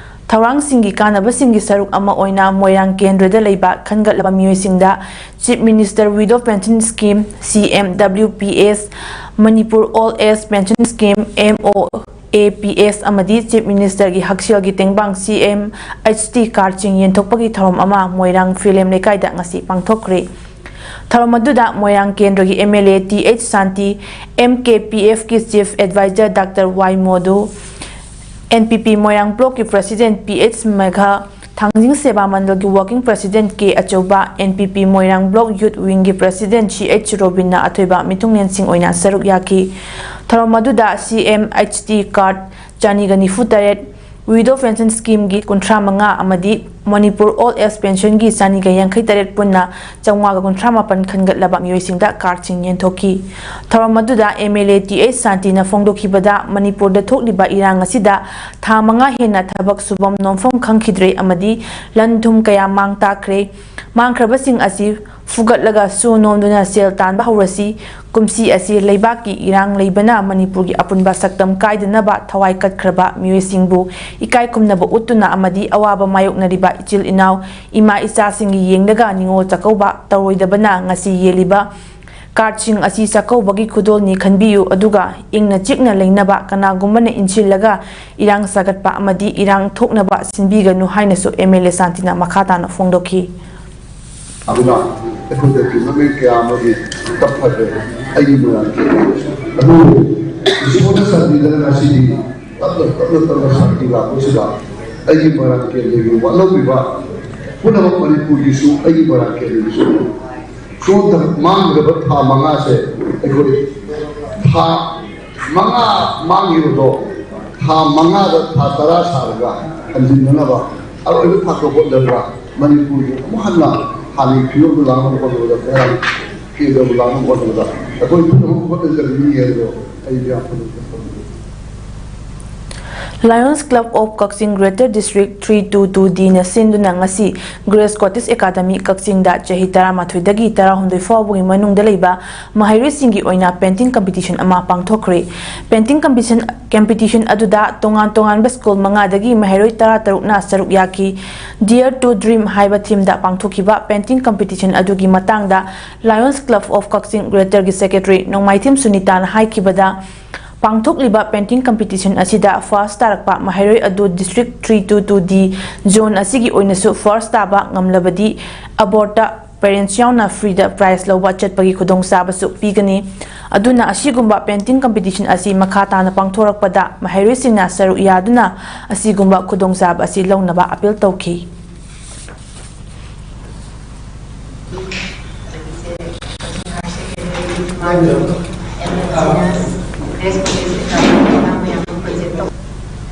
ꯊꯧꯔꯥꯡꯁꯤꯡꯒꯤ ꯀꯥꯟꯅꯕꯁꯤꯡꯒꯤ ꯁꯔꯨꯛ ꯑꯃ ꯑꯣꯏꯅ ꯃꯣꯏꯔꯥꯡ ꯀꯦꯟꯗ꯭ꯔꯗ ꯂꯩꯕ ꯈꯟꯒꯠꯂꯕ ꯃꯤꯑꯣꯏꯁꯤꯡꯗ Chief Minister Widow Pension Scheme, C M W P S, Manipur Old Age Pension Scheme, M O A P S, ꯑꯃꯗꯤ Chief Ministerꯒꯤ ꯍꯛꯁꯦꯜꯒꯤ ꯇꯦꯡꯕꯥꯡ C M H T cardꯁꯤꯡ ꯌꯦꯟꯊꯣꯛꯄꯒꯤ ꯊꯧꯔꯝ ꯑꯃ ꯃꯣꯏꯔꯥꯡ ꯐꯤꯂꯦꯝ ꯂꯩꯀꯥꯏꯗ ꯉꯁꯤ ꯄꯥꯡꯊꯣꯛꯈ꯭ꯔꯦ꯫ ꯊꯧꯔꯝ ꯑꯗꯨꯗ ꯃꯣꯏꯔꯥꯡ ꯀꯦꯟꯗ꯭ꯔꯒꯤ M L A T H Shanti, M K P ꯑꯦꯐꯀꯤ Chief Advisor doctor Y Modhu, N P P Moirang ꯕ꯭ꯂꯣꯛꯀꯤ President P H Megha, Thangjing ꯁꯦꯕꯥ ꯃꯟꯗꯜꯒꯤ Working President K Achouba, N P P Moirang block youth ꯋꯤꯡꯒꯤ President ꯁꯤ ꯑꯩꯆ ꯔꯣꯕꯤꯟꯅ ꯑꯊꯣꯏꯕ ꯃꯤꯊꯨꯡꯂꯦꯟꯁꯤꯡ ꯑꯣꯏꯅ ꯁꯔꯨꯛ ꯌꯥꯈꯤ꯫ ꯊꯧꯔꯝ ꯑꯗꯨꯗ C M H T card ꯆꯅꯤꯒ ꯅꯤꯐꯨ ꯇꯔꯦꯠ, Widow Pension Schemeꯒꯤ ꯀꯨꯟꯊ꯭ꯔꯥ ꯃꯉꯥ ꯑꯃꯗꯤ Manipur Old Age Pensionꯒꯤ ꯆꯅꯤꯒ ꯌꯥꯡꯈꯩ ꯇꯔꯦꯠ ꯄꯨꯟꯅ ꯆꯥꯝꯃꯉꯥꯒ ꯀꯨꯟꯊ꯭ꯔꯥ ꯃꯥꯄꯟ ꯈꯟꯒꯠꯂꯕ ꯃꯤꯑꯣꯏꯁꯤꯡꯗ cardꯁꯤꯡ ꯌꯦꯟꯊꯣꯛꯈꯤ꯫ ꯊꯧꯔꯝ ꯑꯗꯨꯗ M L A T H ꯁꯥꯟꯇꯤꯅ ꯐꯣꯡꯗꯣꯛꯈꯤꯕꯗ, ꯃꯅꯤꯄꯨꯔꯗ ꯊꯣꯛꯂꯤꯕ ꯏꯔꯥꯡ ꯑꯁꯤꯗ ꯊꯥ ꯃꯉꯥ ꯍꯦꯟꯅ ꯊꯕꯛ ꯁꯨꯐꯝ ꯅꯣꯝꯐꯝ ꯈꯪꯈꯤꯗ꯭ꯔꯦ ꯑꯃꯗꯤ ꯂꯟ ꯊꯨꯝ ꯀꯌꯥ ꯃꯥꯡ ꯇꯥꯛꯈ꯭ꯔꯦ꯫ ꯃꯥꯡꯈ꯭ꯔꯕꯁꯤꯡ ꯑꯁꯤ ꯐꯨꯒꯠꯂꯒ ꯁꯨ ꯅꯣꯝꯗꯨꯅ ꯁꯦꯜ ꯇꯥꯟꯕ ꯍꯧꯔꯁꯤ꯫ ꯀꯨꯝꯁꯤ ꯑꯁꯤ ꯂꯩꯕꯥꯛꯀꯤ ꯏꯔꯥꯡ ꯂꯩꯕꯅ ꯃꯅꯤꯄꯨꯔꯒꯤ ꯑꯄꯨꯟꯕ ꯁꯛꯇꯝ ꯀꯥꯏꯗꯅꯕ ꯊꯋꯥꯏ ꯀꯠꯈ꯭ꯔꯕ ꯃꯤꯑꯣꯏꯁꯤꯡꯕꯨ ꯏꯀꯥꯏ ꯈꯨꯝꯅꯕ ꯎꯠꯇꯨꯅ ꯑꯃꯗꯤ ꯑꯋꯥꯕ ꯃꯥꯌꯣꯛꯅꯔꯤꯕ ꯏꯆꯤꯜ ꯏꯅꯥꯎ, ꯏꯃꯥ ꯏꯆꯥꯁꯤꯡꯒꯤ ꯌꯦꯡꯂꯒ ꯅꯤꯉꯣꯜ ꯆꯥꯛꯀꯧꯕ ꯇꯧꯔꯣꯏꯗꯕꯅ ꯉꯁꯤ ꯌꯦꯜꯂꯤꯕ ꯀꯥꯔꯗꯁꯤꯡ ꯑꯁꯤ ꯆꯥꯛꯀꯧꯕꯒꯤ ꯈꯨꯗꯣꯜꯅꯤ ꯈꯟꯕꯤꯌꯨ, ꯑꯗꯨꯒ ꯏꯪꯅ ꯆꯤꯛꯅ ꯂꯩꯅꯕ, ꯀꯅꯥꯒꯨꯝꯕꯅ ꯏꯟꯁꯤꯜꯂꯒ ꯏꯔꯥꯡ ꯁꯥꯒꯠꯄ ꯑꯃꯗꯤ ꯏꯔꯥꯡ ꯊꯣꯛꯅꯕ ꯁꯤꯟꯕꯤꯒꯅꯨ ꯍꯥꯏꯅꯁꯨ ꯑꯦꯝ ꯑꯦꯜ ꯑꯦ ꯁꯥꯟꯇꯤꯅ ꯃꯈꯥ ꯇꯥꯅ ꯐꯣꯡꯗꯣꯛꯈꯤ꯫ ꯑꯗꯨꯅ ꯑꯩꯈꯣꯏꯗ ꯇꯤꯟꯅꯃꯤ ꯀꯌꯥ ꯑꯃꯗꯤ ꯇꯞꯊꯈ꯭ꯔꯦ꯫ ꯑꯩꯒꯤ ꯃꯣꯏꯔꯥꯡ ꯀꯦꯟꯗ꯭ꯔꯗꯁꯨ ꯑꯗꯨꯕꯨ ꯏꯁꯣꯔꯅ ꯆꯥꯟꯕꯤꯗꯅ ꯉꯁꯤꯗꯤ ꯇꯞꯅ ꯇꯞꯅ ꯇꯞꯅ ꯁꯥꯟꯇꯤ ꯂꯥꯛꯄꯁꯤꯗ ꯑꯩꯒꯤ ꯃꯣꯏꯔꯥꯡ ꯀꯦꯟꯗ꯭ꯔꯒꯤ ꯋꯥꯠꯍꯧꯔꯤꯕ ꯄꯨꯝꯅꯃꯛ ꯃꯅꯤꯄꯨꯔꯒꯤꯁꯨ ꯑꯩꯒꯤ ꯃꯣꯏꯔꯥꯡ ꯀꯦꯟꯗ꯭ꯔꯒꯤꯁꯨ ꯁꯣꯝꯗ ꯃꯥꯡꯈ꯭ꯔꯕ ꯊꯥ ꯃꯉꯥꯁꯦ ꯑꯩꯈꯣꯏ ꯊꯥ ꯃꯉꯥ ꯃꯥꯡꯈꯤꯕꯗꯣ ꯊꯥ ꯃꯉꯥꯗ ꯊꯥ ꯇꯔꯥ ꯁꯥꯔꯒ ꯍꯟꯖꯤꯟꯅꯅꯕ ꯑꯔꯣꯏꯕ ꯊꯥꯛꯇ ꯍꯣꯠꯅꯔꯒ ꯃꯅꯤꯄꯨꯔꯕꯨ ꯑꯃꯨꯛ ꯍꯟꯅ ꯍꯥꯟꯅꯒꯤ ꯐꯤꯕꯝꯗ ꯂꯥꯛꯅꯕ ꯍꯣꯠꯅꯕꯗ ꯃꯌꯥꯝ ꯀꯦꯟꯗ꯭ꯔꯕꯨ ꯂꯥꯛꯅꯕ ꯍꯣꯠꯅꯕꯗ ꯑꯩꯈꯣꯏ ꯄꯨꯝꯅꯃꯛ ꯍꯣꯠꯅꯖꯔꯤꯕꯅꯤ ꯍꯥꯏꯕꯗꯣ ꯑꯩ ꯌꯥꯝ ꯐꯖꯅ ꯈꯪꯖꯩ꯫ Lions Club of Kakching Greater District three two two D ꯅ ꯁꯤꯟꯗꯨꯅ ꯉꯁꯤ Grace Cottage Academy ꯀꯛꯆꯤꯡꯗ ꯆꯍꯤ ꯇꯔꯥꯃꯥꯊꯣꯏꯗꯒꯤ ꯇꯔꯥꯍꯨꯝꯗꯣꯏ ꯐꯥꯎꯕꯒꯤ ꯃꯅꯨꯡꯗ ꯂꯩꯕ ꯃꯍꯩꯔꯣꯏꯁꯤꯡꯒꯤ ꯑꯣꯏꯅ painting competition ꯑꯃ ꯄꯥꯡꯊꯣꯛꯈ꯭ꯔꯦ꯫ Painting competition, competition ꯑꯗꯨꯗ ꯇꯣꯉꯥꯟ ꯇꯣꯉꯥꯟꯕ ꯁ꯭ꯀꯨꯜ ꯃꯉꯥꯗꯒꯤ ꯃꯍꯩꯔꯣꯏ ꯇꯔꯥꯇꯔꯨꯛꯅ ꯁꯔꯨꯛ ꯌꯥꯈꯤ꯫ Dare to Dream ꯍꯥꯏꯕ theme ꯗ ꯄꯥꯡꯊꯣꯛꯈꯤꯕ painting competition ꯑꯗꯨꯒꯤ ꯃꯇꯥꯡꯗ Lions Club of Kakching Greater ꯒꯤ secretary ꯅꯣꯡꯃꯥꯏꯊꯦꯝ ꯁꯨꯅꯤꯇꯥꯅ ꯍꯥꯏꯈꯤꯕꯗ, ꯄꯥꯡꯊꯣꯛꯂꯤꯕ painting competition ꯑꯁꯤꯗ first ꯇꯥꯔꯛꯄ ꯃꯍꯩꯔꯣꯏ ꯑꯗꯨ District three two two D zone ꯑꯁꯤꯒꯤ ꯑꯣꯏꯅꯁꯨ first ꯇꯥꯕ ꯉꯝꯂꯕꯗꯤ ꯑꯕꯣꯔꯠꯇ parents ꯌꯥꯎꯅ free ꯗ prize ꯂꯧꯕ ꯆꯠꯄꯒꯤ ꯈꯨꯗꯣꯡꯆꯥꯕꯁꯨ ꯄꯤꯒꯅꯤ꯫ ꯑꯗꯨꯅ ꯑꯁꯤꯒꯨꯝꯕ painting competition ꯑꯁꯤ ꯃꯈꯥ ꯇꯥꯅ ꯄꯥꯡꯊꯣꯔꯛꯄꯗ ꯃꯍꯩꯔꯣꯏꯁꯤꯡꯅ ꯁꯔꯨꯛ ꯌꯥꯗꯨꯅ ꯑꯁꯤꯒꯨꯝꯕ ꯈꯨꯗꯣꯡꯆꯥꯕ ꯑꯁꯤ ꯂꯧꯅꯕ appeal ꯇꯧꯈꯤ꯫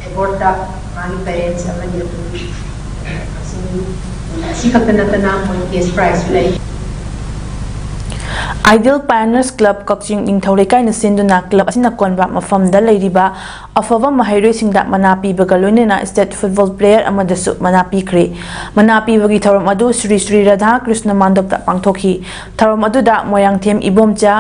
ꯑꯦꯋꯥꯔꯗꯇ ꯃꯥꯒꯤ parents ꯑꯃꯗꯤ ꯑꯗꯨꯝ ꯑꯁꯤ ꯈꯛꯇ ꯅꯠꯇꯅ ꯃꯣꯏ cash prize ꯁꯨ ꯂꯩ꯫ Ideal Pioneers Club ꯀꯛꯆꯤꯡ ꯅꯤꯡꯊꯧ ꯂꯩꯀꯥꯏꯅ ꯁꯤꯟꯗꯨꯅ club ꯑꯁꯤꯅ ꯀꯣꯟꯕ ꯃꯐꯝꯗ ꯂꯩꯔꯤꯕ ꯑꯐꯕ ꯃꯍꯩꯔꯣꯏꯁꯤꯡꯗ ꯃꯅꯥ ꯄꯤꯕꯒ ꯂꯣꯏꯅꯅ state football player ꯑꯃꯗꯁꯨ ꯃꯅꯥ ꯄꯤꯈ꯭ꯔꯦ꯫ ꯃꯅꯥ ꯄꯤꯕꯒꯤ ꯊꯧꯔꯝ ꯑꯗꯨ ꯁ꯭ꯔꯤ ꯁ꯭ꯔꯤ ꯔꯥꯙꯥ ꯀ꯭ꯔꯤꯁꯅ ꯃꯥꯟꯗꯞꯇ ꯄꯥꯡꯊꯣꯛꯈꯤ꯫ ꯊꯧꯔꯝ ꯑꯗꯨꯗ Moirangthem Ibomcha,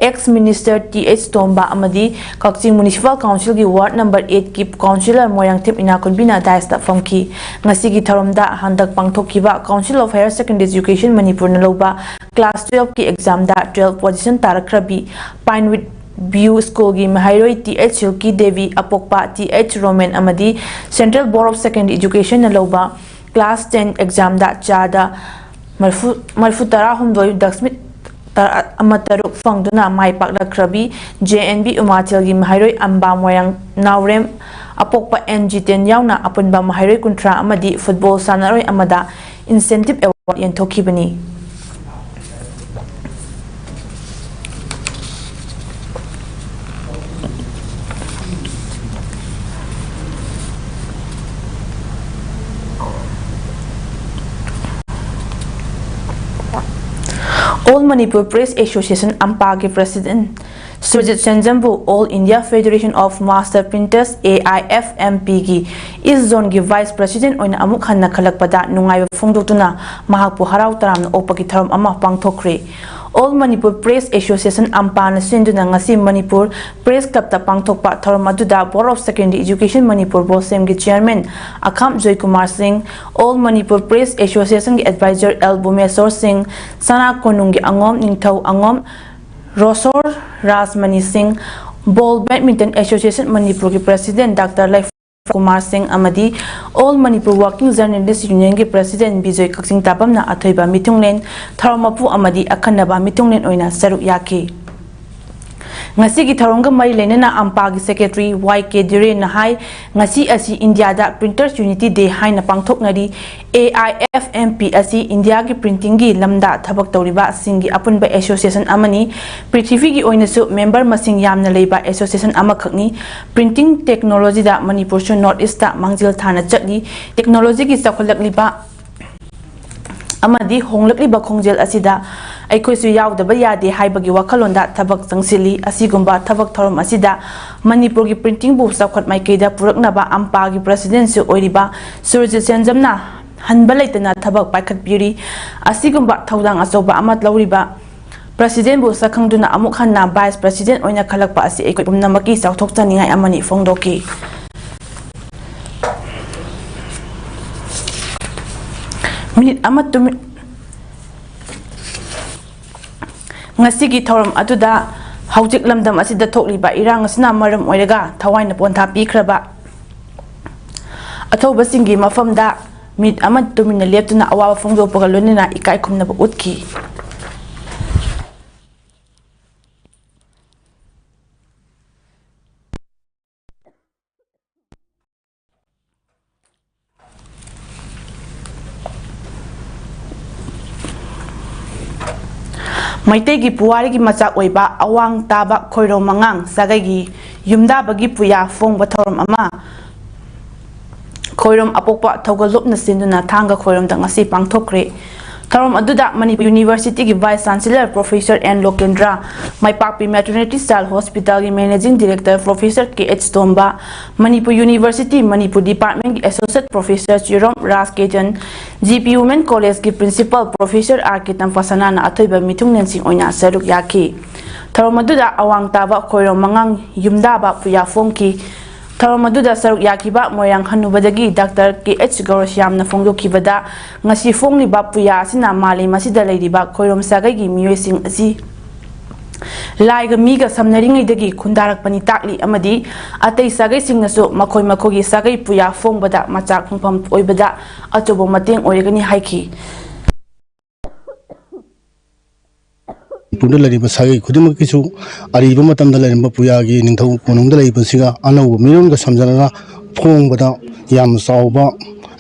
ex minister T H Tomba ꯑꯃꯗꯤ ꯀꯛꯆꯤꯡ Municipal Council ꯒꯤ ward number eight ꯀꯤ councillor ꯃꯣꯏꯔꯥꯡꯊꯦꯝ ꯏꯅꯥꯈꯨꯟꯕꯤꯅ dais ꯇ ꯐꯝꯈꯤ꯫ ꯉꯁꯤꯒꯤ ꯊꯧꯔꯝꯗ ꯍꯟꯗꯛ ꯄꯥꯡꯊꯣꯛꯈꯤꯕ Council of Higher Secondary Education ꯃꯅꯤꯄꯨꯔꯅ ꯂꯧꯕ Class twelve ꯀꯤ exam ꯗ twelve position ꯇꯥꯔꯛꯈ꯭ꯔꯕꯤ Pinewood View School ꯒꯤ ꯃꯍꯩꯔꯣꯏ ꯇꯤ ꯑꯩꯆ ꯁꯤꯜꯀꯤ ꯗꯦꯕꯤ, ꯑꯄꯣꯛꯄ ꯇꯤ ꯑꯩꯆ ꯔꯣꯃꯦꯟ ꯑꯃꯗꯤ Central Board of Secondary Education ꯅ ꯂꯧꯕ class ten exam ꯗ ꯆꯥꯗ ꯃꯔꯤꯐꯨ, ꯃꯔꯤꯐꯨ ꯇꯔꯥꯍꯨꯝꯗꯣꯏ ꯗꯁꯃꯤꯛ ꯇꯔꯥ ꯑꯃ ꯇꯔꯨꯛ ꯐꯪꯗꯨꯅ ꯃꯥꯏ ꯄꯥꯛꯂꯛꯈ꯭ꯔꯕꯤ ꯖꯦ ꯑꯦꯟ ꯕꯤ ꯎꯃꯥꯊꯦꯜꯒꯤ ꯃꯍꯩꯔꯣꯏ ꯑꯝꯕꯥ ꯃꯣꯏꯔꯥꯡ ꯅꯥꯎꯔꯦꯝ, ꯑꯄꯣꯛꯄ ꯑꯦꯟ ꯖꯤꯇꯦꯟ ꯌꯥꯎꯅ ꯑꯄꯨꯟꯕ ꯃꯍꯩꯔꯣꯏ ꯀꯨꯟꯊ꯭ꯔꯥ ꯑꯃꯗꯤ football ꯁꯥꯟꯅꯔꯣꯏ ꯑꯃꯗ incentive award ꯌꯦꯟꯊꯣꯛꯈꯤꯕꯅꯤ꯫ All Manipur Press Association, ꯑꯝꯄꯥꯒꯤ president Surjit ꯁꯦꯟꯖꯝꯕꯨ All India Federation of Master Printers, A I F M P ꯒꯤ East Zone ꯒꯤ vice president ꯑꯣꯏꯅ ꯑꯃꯨꯛ ꯍꯟꯅ ꯈꯜꯂꯛꯄꯗ ꯅꯨꯡꯉꯥꯏꯕ ꯐꯣꯡꯗꯣꯛꯇꯨꯅ ꯃꯍꯥꯛꯄꯨ ꯍꯔꯥꯎ ꯇꯔꯥꯝꯅ ꯑꯣꯛꯄꯒꯤ ꯊꯧꯔꯝ ꯑꯃ ꯄꯥꯡꯊꯣꯛꯈ꯭ꯔꯦ꯫ All Manipur Press Association, ꯑꯝꯄꯥꯅ ꯁꯤꯟꯗꯨꯅ ꯉꯁꯤ ꯃꯅꯤꯄꯨꯔ Press Club ꯇ ꯄꯥꯡꯊꯣꯛꯄ ꯊꯧꯔꯝ ꯑꯗꯨꯗ Board of Secondary Education Manipur, ꯕꯣꯁꯦꯝꯒꯤ chairman ꯑꯈꯥꯝ Joykumar ꯁꯤꯡ, All Manipur Press Association ꯒꯤ advisor ꯑꯦꯜ ꯕꯨꯃꯦꯁꯣꯔ ꯁꯤꯡ, ꯁꯅꯥ ꯀꯣꯅꯨꯡꯒꯤ ꯑꯉꯣꯝ ꯅꯤꯡꯊꯧ ꯑꯉꯣꯝ ꯔꯣꯁꯣꯔ ꯔꯥꯖꯃꯅꯤ ꯁꯤꯡ, Ball Badminton Association ꯃꯅꯤꯄꯨꯔꯒꯤ president ꯗꯥꯛꯇꯔ ꯂꯩꯐꯥ ꯀꯨꯃꯥꯔ ꯁꯤꯡ ꯑꯃꯗꯤ All Manipur Working Journalist Union ꯒꯤ president ꯕꯤꯖꯣꯏ ꯀꯛꯆꯤꯡ ꯇꯥꯕꯝꯅ ꯑꯊꯣꯏꯕ ꯃꯤꯊꯨꯡꯂꯦꯟ, ꯊꯧꯔꯝ ꯃꯄꯨ ꯑꯃꯗꯤ ꯑꯈꯟꯅꯕ ꯃꯤꯊꯨꯡꯂꯦꯟ ꯑꯣꯏꯅ ꯁꯔꯨꯛ ꯌꯥꯈꯤ꯫ ꯉꯁꯤꯒꯤ ꯊꯧꯔꯝꯒ ꯃꯔꯤ ꯂꯩꯅꯅ ꯑꯝꯄꯥꯒꯤ secretary ꯋꯥꯏ ꯀꯦ ꯗꯤꯔꯦꯟꯅ ꯍꯥꯏ, ꯉꯁꯤ ꯑꯁꯤ ꯏꯟꯗꯤꯌꯥꯗ Printers Unity Day ꯍꯥꯏꯅ ꯄꯥꯡꯊꯣꯛꯅꯔꯤ꯫ A I F M P ꯑꯁꯤ ꯏꯟꯗꯤꯌꯥꯒꯤ printing ꯒꯤ ꯂꯝꯗ ꯊꯕꯛ ꯇꯧꯔꯤꯕꯁꯤꯡꯒꯤ ꯑꯄꯨꯟꯕ association ꯑꯃꯅꯤ꯫ ꯄ꯭ꯔꯤꯊꯤꯕꯤꯒꯤ ꯑꯣꯏꯅꯁꯨ member ꯃꯁꯤꯡ ꯌꯥꯝꯅ ꯂꯩꯕ association ꯑꯃꯈꯛꯅꯤ꯫ Printing technology ꯗ ꯃꯅꯤꯄꯨꯔꯁꯨ North East ꯇ ꯃꯥꯡꯖꯤꯜ ꯊꯥꯅ ꯆꯠꯂꯤ꯫ Technology ꯒꯤ ꯆꯥꯎꯈꯠꯂꯛꯂꯤꯕ ꯑꯃꯗꯤ ꯍꯣꯡꯂꯛꯂꯤꯕ ꯈꯣꯡꯖꯦꯜ ꯑꯁꯤꯗ ꯑꯩꯈꯣꯏꯁꯨ ꯌꯥꯎꯗꯕ ꯌꯥꯗꯦ ꯍꯥꯏꯕꯒꯤ ꯋꯥꯈꯜꯂꯣꯟꯗ ꯊꯕꯛ ꯆꯪꯁꯤꯜꯂꯤ꯫ ꯑꯁꯤꯒꯨꯝꯕ ꯊꯕꯛ ꯊꯧꯔꯝ ꯑꯁꯤꯗ ꯃꯅꯤꯄꯨꯔꯒꯤ printing ꯕꯨ ꯆꯥꯎꯈꯠ ꯃꯥꯏꯀꯩꯗ ꯄꯨꯔꯛꯅꯕ ꯑꯝꯄꯥꯒꯤ president ꯁꯨ ꯑꯣꯏꯔꯤꯕ ꯁꯨꯔꯖꯤꯠ ꯁꯦꯟꯖꯝꯅ ꯍꯟꯕ ꯂꯩꯇꯅ ꯊꯕꯛ ꯄꯥꯏꯈꯠꯄꯤꯔꯤ꯫ ꯑꯁꯤꯒꯨꯝꯕ ꯊꯧꯗꯥꯡ ꯑꯆꯧꯕ ꯑꯃ ꯂꯧꯔꯤꯕ president ꯕꯨ ꯁꯛꯈꯪꯗꯨꯅ ꯑꯃꯨꯛ ꯍꯟꯅ vice president ꯑꯣꯏꯅ ꯈꯜꯂꯛꯄ ꯑꯁꯤ ꯑꯩꯈꯣꯏ ꯄꯨꯝꯅꯃꯛꯀꯤ ꯆꯥꯎꯊꯣꯛꯆꯅꯤꯡꯉꯥꯏ ꯑꯃꯅꯤ ꯐꯣꯡꯗꯣꯛꯈꯤ꯫ Minute ꯑꯃ ꯇꯨꯃꯤꯟ ꯉꯁꯤꯒꯤ ꯊꯧꯔꯝ ꯑꯗꯨꯗ ꯍꯧꯖꯤꯛ ꯂꯝꯗꯝ ꯑꯁꯤꯗ ꯊꯣꯛꯂꯤꯕ ꯏꯔꯥꯡ ꯑꯁꯤꯅ ꯃꯔꯝ ꯑꯣꯏꯔꯒ ꯊꯋꯥꯏꯅ ꯄꯣꯟꯊꯥ ꯄꯤꯈ꯭ꯔꯕ ꯑꯊꯧꯕꯁꯤꯡꯒꯤ ꯃꯐꯝꯗ ꯃꯤꯠ ꯑꯃ ꯇꯨꯃꯤꯟꯅ ꯂꯦꯞꯇꯨꯅ ꯑꯋꯥꯕ ꯐꯣꯡꯗꯣꯛꯄꯒ ꯂꯣꯏꯅꯅ ꯏꯀꯥꯏ ꯈꯨꯝꯅꯕ ꯎꯠꯈꯤ꯫ ꯃꯩꯇꯩꯒꯤ ꯄꯨꯋꯥꯔꯤꯒꯤ ꯃꯆꯥꯛ ꯑꯣꯏꯕ ꯑꯋꯥꯡ ꯇꯥꯕ ꯈꯣꯏꯔꯣꯝ ꯃꯉꯥꯡ ꯁꯥꯒꯩꯒꯤ ꯌꯨꯝꯗꯥꯕꯒꯤ ꯄꯨꯌꯥ ꯐꯣꯡꯕ ꯊꯧꯔꯝ ꯑꯃ ꯈꯣꯏꯔꯣꯝ ꯑꯄꯣꯛꯄ ꯊꯧꯒꯜꯂꯨꯞꯅ ꯁꯤꯟꯗꯨꯅ ꯊꯥꯡꯒ ꯈꯣꯏꯔꯣꯝꯗ ꯉꯁꯤ ꯄꯥꯡꯊꯣꯛꯈ꯭ꯔꯦ꯫ ꯊꯧꯔꯝ ꯑꯗꯨꯗ ꯃꯅꯤꯄꯨꯔ ꯌꯨꯅꯤꯚꯔꯁꯤꯇꯤꯒꯤ vice chancellor professor N Lokendra, ꯃꯥꯏꯄꯥꯛꯄꯤ ꯃꯦꯇꯔꯅꯤꯇꯤ ꯆꯥꯏꯜ ꯍꯣꯁꯄꯤꯇꯥꯜꯒꯤ managing director professor K H Tomba, Manipur university Manipur ꯗꯤꯄꯥꯔꯠꯃꯦꯟꯒꯤ ꯑꯦꯁꯣꯁꯤꯌꯦꯠ ꯄ꯭ꯔꯣꯐꯦꯁꯔ ꯆꯤꯔꯣꯝ ꯔꯥꯖ ꯀꯦꯖꯟ, ꯖꯤ ꯄꯤ ꯋꯨꯃꯦꯟ ꯀꯣꯂꯦꯖꯀꯤ ꯄ꯭ꯔꯤꯟꯁꯤꯄꯥꯜ ꯄ꯭ꯔꯣꯐꯦꯁꯔ ꯑꯥꯔ ꯀꯦ ꯇꯝꯐꯥꯁꯅꯥꯅ ꯑꯊꯣꯏꯕ ꯃꯤꯊꯨꯡꯂꯦꯟꯁꯤꯡ ꯑꯣꯏꯅ ꯁꯔꯨꯛ ꯌꯥꯈꯤ꯫ ꯊꯧꯔꯝ ꯑꯗꯨꯗ ꯑꯋꯥꯡ ꯇꯥꯕ ꯈꯣꯏꯔꯣꯝ ꯃꯉꯥꯡ ꯌꯨꯝꯗꯥꯕ ꯄꯨꯌꯥ ꯐꯣꯡꯈꯤ꯫ ꯊꯧꯔꯝ ꯑꯗꯨꯗ ꯁꯔꯨꯛ ꯌꯥꯈꯤꯕ ꯃꯣꯏꯔꯥꯡ ꯍꯅꯨꯕꯗꯒꯤ ꯗꯥꯛꯇꯔ ꯀꯦ ꯑꯩꯆ ꯒꯧꯔꯁ꯭ꯌꯥꯝꯅ ꯐꯣꯡꯗꯣꯛꯈꯤꯕꯗ, ꯉꯁꯤ ꯐꯣꯡꯂꯤꯕ ꯄꯨꯌꯥ ꯑꯁꯤꯅ ꯃꯥꯂꯦꯝ ꯑꯁꯤꯗ ꯂꯩꯔꯤꯕ ꯈꯣꯏꯔꯣꯝ ꯁꯥꯒꯩꯒꯤ ꯃꯤꯑꯣꯏꯁꯤꯡ ꯑꯁꯤ ꯂꯥꯏꯒ ꯃꯤꯒ ꯁꯝꯅꯔꯤꯉꯩꯗꯒꯤ ꯈꯨꯟꯗꯥꯔꯛꯄꯅꯤ ꯇꯥꯛꯂꯤ ꯑꯃꯗꯤ ꯑꯇꯩ ꯁꯥꯒꯩꯁꯤꯡꯅꯁꯨ ꯃꯈꯣꯏ ꯃꯈꯣꯏꯒꯤ ꯁꯥꯒꯩ ꯄꯨꯌꯥ ꯐꯣꯡꯕꯗ ꯃꯆꯥꯛ ꯐꯪꯐꯝ ꯑꯣꯏꯕꯗ ꯑꯆꯧꯕ ꯃꯇꯦꯡ ꯑꯣꯏꯔꯒꯅꯤ ꯍꯥꯏꯈꯤ꯫ ꯃꯅꯤꯄꯨꯔꯗ ꯂꯩꯔꯤꯕ ꯁꯥꯒꯩ ꯈꯨꯗꯤꯡꯃꯛꯀꯤꯁꯨ ꯑꯔꯤꯕ ꯃꯇꯝꯗ ꯂꯩꯔꯝꯕ ꯄꯨꯌꯥꯒꯤ ꯅꯤꯡꯊꯧ ꯀꯣꯅꯨꯡꯗ ꯂꯩꯕꯁꯤꯒ ꯑꯅꯧꯕ ꯃꯤꯔꯣꯟꯒ ꯁꯝꯖꯅꯅ ꯐꯣꯡꯕꯗ ꯌꯥꯝꯅ ꯆꯥꯎꯕ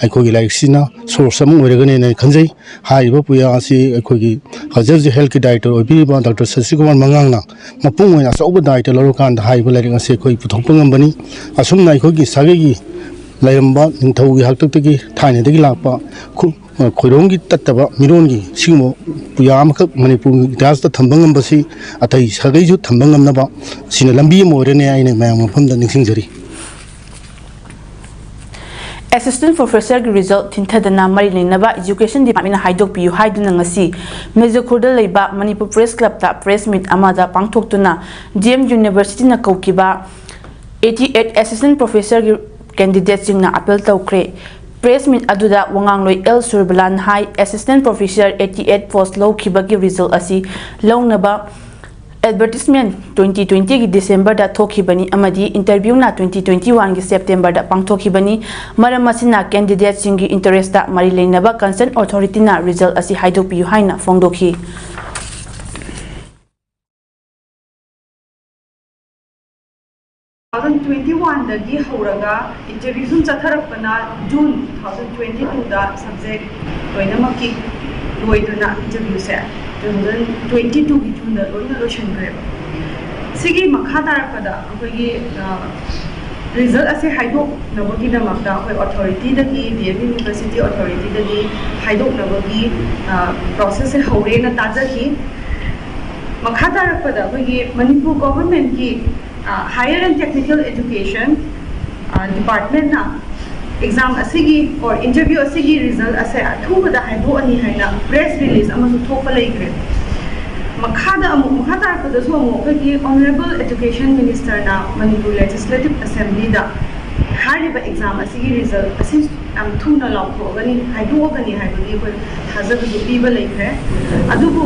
ꯑꯩꯈꯣꯏꯒꯤ ꯂꯥꯏꯔꯤꯛꯁꯤꯅ ꯁꯣꯔꯁ ꯑꯃ ꯑꯣꯏꯔꯒꯅꯦꯅ ꯑꯩ ꯈꯟꯖꯩ꯫ ꯍꯥꯏꯔꯤꯕ ꯄꯨꯌꯥ ꯑꯁꯤ ꯑꯩꯈꯣꯏꯒꯤ ꯍꯧꯖꯤꯛ ꯍꯧꯖꯤꯛ ꯍꯦꯜꯠꯀꯤ ꯗꯥꯏꯔꯦꯛꯇꯔ ꯑꯣꯏꯕꯤꯔꯤꯕ ꯗꯥꯛꯇꯔ ꯁꯁꯤꯀꯨꯃꯥꯔ ꯃꯉꯥꯡꯅ ꯃꯄꯨꯡ ꯑꯣꯏꯅ ꯑꯆꯧꯕ ꯗꯥꯏꯔꯦꯛꯇꯔ ꯂꯧꯔꯀꯥꯟꯗ ꯍꯥꯏꯔꯤꯕ ꯂꯥꯏꯔꯤꯛ ꯑꯁꯤ ꯑꯩꯈꯣꯏ ꯄꯨꯊꯣꯛꯄ ꯉꯝꯕꯅꯤ꯫ ꯑꯁꯨꯝꯅ ꯑꯩꯈꯣꯏꯒꯤ ꯁꯥꯒꯩꯒꯤ ꯂꯩꯔꯝꯕ ꯅꯤꯡꯊꯧꯒꯤ ꯍꯥꯛꯇꯛꯇꯒꯤ ꯊꯥꯏꯅꯗꯒꯤ ꯂꯥꯛꯄ ꯈꯨ-, ꯈꯣꯏꯔꯣꯝꯒꯤ ꯇꯠꯇꯕ ꯃꯤꯔꯣꯟꯒꯤ ꯁꯤꯒꯨꯝꯕ ꯄꯨꯌꯥ ꯑꯃꯈꯛ ꯃꯅꯤꯄꯨꯔꯒꯤ ꯏꯇꯤꯍꯥꯁꯇ ꯊꯝꯕ ꯉꯝꯕꯁꯤ ꯑꯇꯩ ꯁꯥꯒꯩꯁꯨ ꯊꯝꯕ ꯉꯝꯅꯕ ꯁꯤꯅ ꯂꯝꯕꯤ ꯑꯃ ꯑꯣꯏꯔꯅꯤ ꯍꯥꯏꯅ ꯃꯌꯥꯝ ꯃꯐꯝꯗ ꯅꯤꯡꯁꯤꯡꯖꯔꯤ꯫ ꯑꯦꯁꯤꯁꯇꯦꯟ ꯄ꯭ꯔꯣꯐꯦꯁꯔꯒꯤ ꯔꯤꯖꯜ ꯊꯤꯟꯊꯗꯅ ꯃꯔꯤ ꯂꯩꯅꯕ ꯏꯖꯨꯀꯦꯁꯟ ꯗꯤꯄꯥꯔꯠꯃꯦꯟꯅ ꯍꯥꯏꯗꯣꯛꯄꯤꯌꯨ ꯍꯥꯏꯗꯨꯅ ꯉꯁꯤ ꯃꯦꯖꯨꯈꯨꯔꯗ ꯂꯩꯕ ꯃꯅꯤꯄꯨꯔ ꯄ꯭ꯔꯦꯁ ꯀ꯭ꯂꯕꯇ ꯄ꯭ꯔꯦꯁ ꯃꯤꯠ ꯑꯃꯗ ꯄꯥꯡꯊꯣꯛꯇꯨꯅ ꯗꯤ ꯑꯦꯝ ꯌꯨꯅꯤꯚꯔꯁꯤꯇꯤꯅ ꯀꯧꯈꯤꯕ ꯑꯩꯠꯇꯤ ꯑꯩꯠ ꯑꯦꯁꯤꯁꯇꯦꯟ ꯄ꯭ꯔꯣꯐꯦꯁꯔꯒꯤ ꯀꯦꯟꯗꯤꯗꯦꯠꯁꯤꯡꯅ ꯑꯄꯤꯜ ꯇꯧꯈ꯭ꯔꯦ꯫ Press meet ꯑꯗꯨꯗ ꯋꯥꯉꯥꯡꯂꯣꯏ ꯑꯦꯜ ꯁꯨꯔꯕꯂꯥꯟ ꯍꯥꯏ, Assistant Professor eighty eight post ꯂꯧꯈꯤꯕꯒꯤ result ꯑꯁꯤ ꯂꯧꯅꯕ advertisement twenty twenty ꯒꯤ December ꯗ ꯊꯣꯛꯈꯤꯕꯅꯤ ꯑꯃꯗꯤ interview ꯅ twenty twenty one ꯒꯤ September ꯗ ꯄꯥꯡꯊꯣꯛꯈꯤꯕꯅꯤ꯫ ꯃꯔꯝ ꯑꯁꯤꯅ candidate ꯁꯤꯡꯒꯤ interest ꯇ ꯃꯔꯤ ꯂꯩꯅꯕ concern authority ꯅ result ꯑꯁꯤ ꯍꯥꯏꯗꯣꯛꯄꯤꯌꯨ ꯍꯥꯏꯅ ꯐꯣꯡꯗꯣꯛꯈꯤ꯫ Two thousand twenty one ꯗꯒꯤ ꯍꯧꯔꯒ interview ꯁꯨꯝ ꯆꯠꯊꯔꯛꯄꯅ June two thousand twenty two ꯗ subject ꯂꯣꯏꯅꯃꯛꯀꯤ ꯂꯣꯏꯗꯨꯅ interview ꯁꯦ two thousand twenty two ꯒꯤ June ꯗ ꯂꯣꯏꯅ ꯂꯣꯏꯁꯤꯟꯈ꯭ꯔꯦꯕ꯫ ꯁꯤꯒꯤ ꯃꯈꯥ ꯇꯥꯔꯛꯄꯗ ꯑꯩꯈꯣꯏꯒꯤ result ꯑꯁꯦ ꯍꯥꯏꯗꯣꯛꯅꯕꯒꯤꯗꯃꯛꯇ ꯑꯩꯈꯣꯏ authority ꯗꯒꯤ, D M University authority ꯗꯒꯤ ꯍꯥꯏꯗꯣꯛꯅꯕꯒꯤ process ꯁꯦ ꯍꯧꯔꯦꯅ ꯇꯥꯖꯈꯤ꯫ ꯃꯈꯥ ꯇꯥꯔꯛꯄꯗ ꯑꯩꯈꯣꯏꯒꯤ ꯃꯅꯤꯄꯨꯔ government ꯀꯤ Higher and Technical Education department ꯅ exam ꯑꯁꯤꯒꯤ or interview ꯑꯁꯤꯒꯤ result ꯑꯁꯦ ꯑꯊꯨꯕꯗ ꯍꯥꯏꯗꯣꯛꯑꯅꯤ ꯍꯥꯏꯅ press release ꯑꯃꯁꯨ ꯊꯣꯛꯄ ꯂꯩꯈ꯭ꯔꯦ꯫ ꯃꯈꯥꯗ ꯑꯃꯨꯛ, ꯃꯈꯥ ꯇꯥꯔꯛꯄꯗꯁꯨ ꯑꯃꯨꯛ ꯑꯩꯈꯣꯏꯒꯤ Honourable Education Minister ꯅ ꯃꯅꯤꯄꯨꯔ Legislative Assembly ꯗ ꯍꯥꯏꯔꯤꯕ exam ꯑꯁꯤꯒꯤ result ꯑꯁꯤ ꯌꯥꯝ ꯊꯨꯅ ꯂꯥꯎꯊꯣꯛꯑꯒꯅꯤ, ꯍꯥꯏꯗꯣꯛꯑꯒꯅꯤ ꯍꯥꯏꯕꯒꯤ ꯑꯩꯈꯣꯏ ꯊꯥꯖꯕꯗꯨ ꯄꯤꯕ ꯂꯩꯈ꯭ꯔꯦ꯫ ꯑꯗꯨꯕꯨ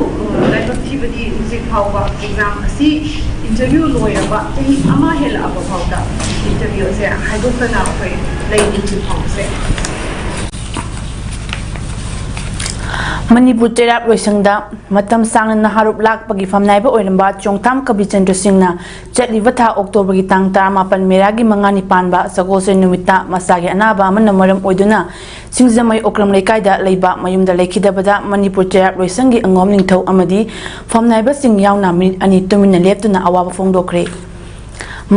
ꯂꯥꯏꯕꯛ ꯊꯤꯕꯗꯤ ꯍꯧꯖꯤꯛ ꯐꯥꯎꯕ exam ꯑꯁꯤ interview ꯂꯣꯏꯔꯕ ꯆꯍꯤ ꯑꯃ ꯍꯦꯜꯂꯛꯑꯕ ꯐꯥꯎꯗ interview ꯑꯁꯦ ꯍꯥꯏꯗꯣꯛꯇꯅ ꯑꯩꯈꯣꯏ ꯂꯩꯔꯤ ꯍꯧꯖꯤꯛ ꯐꯥꯎꯕꯁꯦ꯫ ꯃꯅꯤꯄꯨꯔ ꯆꯩꯔꯥꯛ ꯂꯣꯏꯁꯪꯗ ꯃꯇꯝ ꯁꯥꯡꯅ ꯅꯍꯥꯔꯣꯞ ꯂꯥꯛꯄꯒꯤ ꯐꯝꯅꯥꯏꯕ ꯑꯣꯏꯔꯝꯕ ꯆꯣꯡꯊꯥꯝ ꯀꯕꯤꯆꯟꯗ꯭ꯔ ꯁꯤꯡꯅ ꯆꯠꯂꯤꯕ ꯊꯥ October ꯒꯤ ꯇꯥꯡ ꯇꯔꯥꯃꯥꯄꯟ ꯃꯦꯔꯥꯒꯤ ꯃꯉꯥꯅꯤ ꯄꯥꯟꯕ ꯁꯒꯣꯜꯁꯦꯟ ꯅꯨꯃꯤꯠꯇ ꯃꯁꯥꯒꯤ ꯑꯅꯥꯕ ꯑꯃꯅ ꯃꯔꯝ ꯑꯣꯏꯗꯨꯅ ꯁꯤꯡꯖꯃꯩ ꯑꯣꯀ꯭ꯔꯝ ꯂꯩꯀꯥꯏꯗ ꯂꯩꯕ ꯃꯌꯨꯝꯗ ꯂꯩꯈꯤꯗꯕꯗ ꯃꯅꯤꯄꯨꯔ ꯆꯩꯔꯥꯛ ꯂꯣꯏꯁꯪꯒꯤ ꯑꯉꯣꯝ ꯅꯤꯡꯊꯧ ꯑꯃꯗꯤ ꯐꯝꯅꯥꯏꯕꯁꯤꯡ ꯌꯥꯎꯅ ꯃꯤꯅꯤꯠ ꯑꯅꯤ ꯇꯨꯃꯤꯟꯅ ꯂꯦꯞꯇꯨꯅ ꯑꯋꯥꯕ ꯐꯣꯡꯗꯣꯛꯈ꯭ꯔꯦ꯫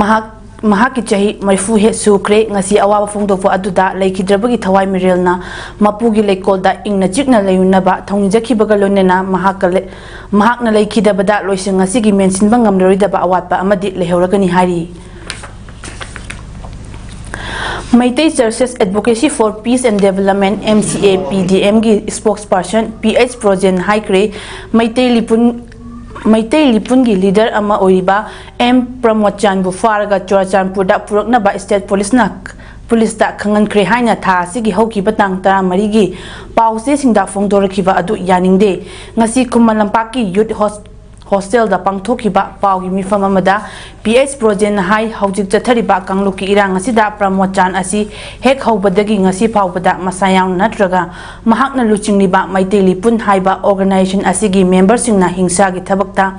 ꯃꯍꯥꯛ ꯃꯍꯥꯛꯀꯤ ꯆꯍꯤ ꯃꯔꯤꯐꯨ ꯍꯦꯛ ꯁꯨꯈ꯭ꯔꯦ꯫ ꯉꯁꯤ ꯑꯋꯥꯕ ꯐꯣꯡꯗꯣꯛꯄ ꯑꯗꯨꯗ ꯂꯩꯈꯤꯗ꯭ꯔꯕꯒꯤ ꯊꯋꯥꯏ ꯃꯤꯔꯦꯜꯅ ꯃꯄꯨꯒꯤ ꯂꯩꯀꯣꯜꯗ ꯏꯪꯅ ꯆꯤꯛꯅ ꯂꯩꯃꯤꯟꯅꯕ ꯊꯧꯅꯤꯖꯈꯤꯕꯒ ꯂꯣꯏꯅꯅ ꯃꯍꯥꯛꯀ ꯂꯩ-, ꯃꯍꯥꯛꯅ ꯂꯩꯈꯤꯗꯕꯗ ꯂꯣꯏꯁꯪ ꯑꯁꯤꯒꯤ ꯃꯦꯟꯁꯤꯟꯕ ꯉꯝꯂꯔꯣꯏꯗꯕ ꯑꯋꯥꯠꯄ ꯑꯃꯗꯤ ꯂꯩꯍꯧꯔꯒꯅꯤ ꯍꯥꯏꯔꯤ꯫ Meitei Churches Advocacy for Peace and Development, M C A P D M ꯒꯤ spokesperson P H ꯄ꯭ꯔꯣꯖꯦꯟ ꯍꯥꯏꯈ꯭ꯔꯦ, ꯃꯩꯇꯩ ꯂꯤꯄꯨꯟ, ꯃꯩꯇꯩ ꯂꯤꯄꯨꯟꯒꯤ leader ꯑꯃ ꯑꯣꯏꯔꯤꯕ ꯑꯦꯝ ꯄ꯭ꯔꯃꯣꯗ ꯆꯥꯟꯕꯨ ꯐꯥꯔꯒ ꯆꯨꯔꯥꯆꯥꯟꯄꯨꯔꯗ ꯄꯨꯔꯛꯅꯕ state police ꯅ ꯄꯨꯂꯤꯁꯇ ꯈꯪꯍꯟꯈ꯭ꯔꯦ ꯍꯥꯏꯅ ꯊꯥ ꯑꯁꯤꯒꯤ ꯍꯧꯈꯤꯕ ꯇꯥꯡ ꯇꯔꯥꯃꯔꯤꯒꯤ ꯄꯥꯎꯆꯦꯁꯤꯡꯗ ꯐꯣꯡꯗꯣꯔꯛꯈꯤꯕ ꯑꯗꯨ ꯌꯥꯅꯤꯡꯗꯦ꯫ ꯉꯁꯤ ꯈꯨꯃꯟ ꯂꯝꯄꯥꯛꯀꯤ ꯌꯨꯠ ꯍꯣꯁ-, ꯍꯣꯁꯇꯦꯜꯗ ꯄꯥꯡꯊꯣꯛꯈꯤꯕ ꯄꯥꯎꯒꯤ ꯃꯤꯐꯝ ꯑꯃꯗ ꯄꯤ ꯑꯩꯆ ꯕ꯭ꯔꯣꯖꯦꯟꯅ ꯍꯥꯏ, ꯍꯧꯖꯤꯛ ꯆꯠꯊꯔꯤꯕ ꯀꯥꯡꯂꯨꯞꯀꯤ ꯏꯔꯥꯡ ꯑꯁꯤꯗ ꯄ꯭ꯔꯃꯣꯗ ꯆꯥꯟ ꯑꯁꯤ ꯍꯦꯛ ꯍꯧꯕꯗꯒꯤ ꯉꯁꯤ ꯐꯥꯎꯕꯗ ꯃꯁꯥ ꯌꯥꯎꯅ ꯅꯠꯇ꯭ꯔꯒ ꯃꯍꯥꯛꯅ ꯂꯨꯆꯤꯡꯂꯤꯕ ꯃꯩꯇꯩ ꯂꯤꯄꯨꯟ ꯍꯥꯏꯕ ꯑꯣꯔꯒꯅꯥꯏꯖꯦꯁꯟ ꯑꯁꯤꯒꯤ ꯃꯦꯝꯕꯔꯁꯤꯡꯅ ꯍꯤꯡꯁꯥꯒꯤ ꯊꯕꯛꯇ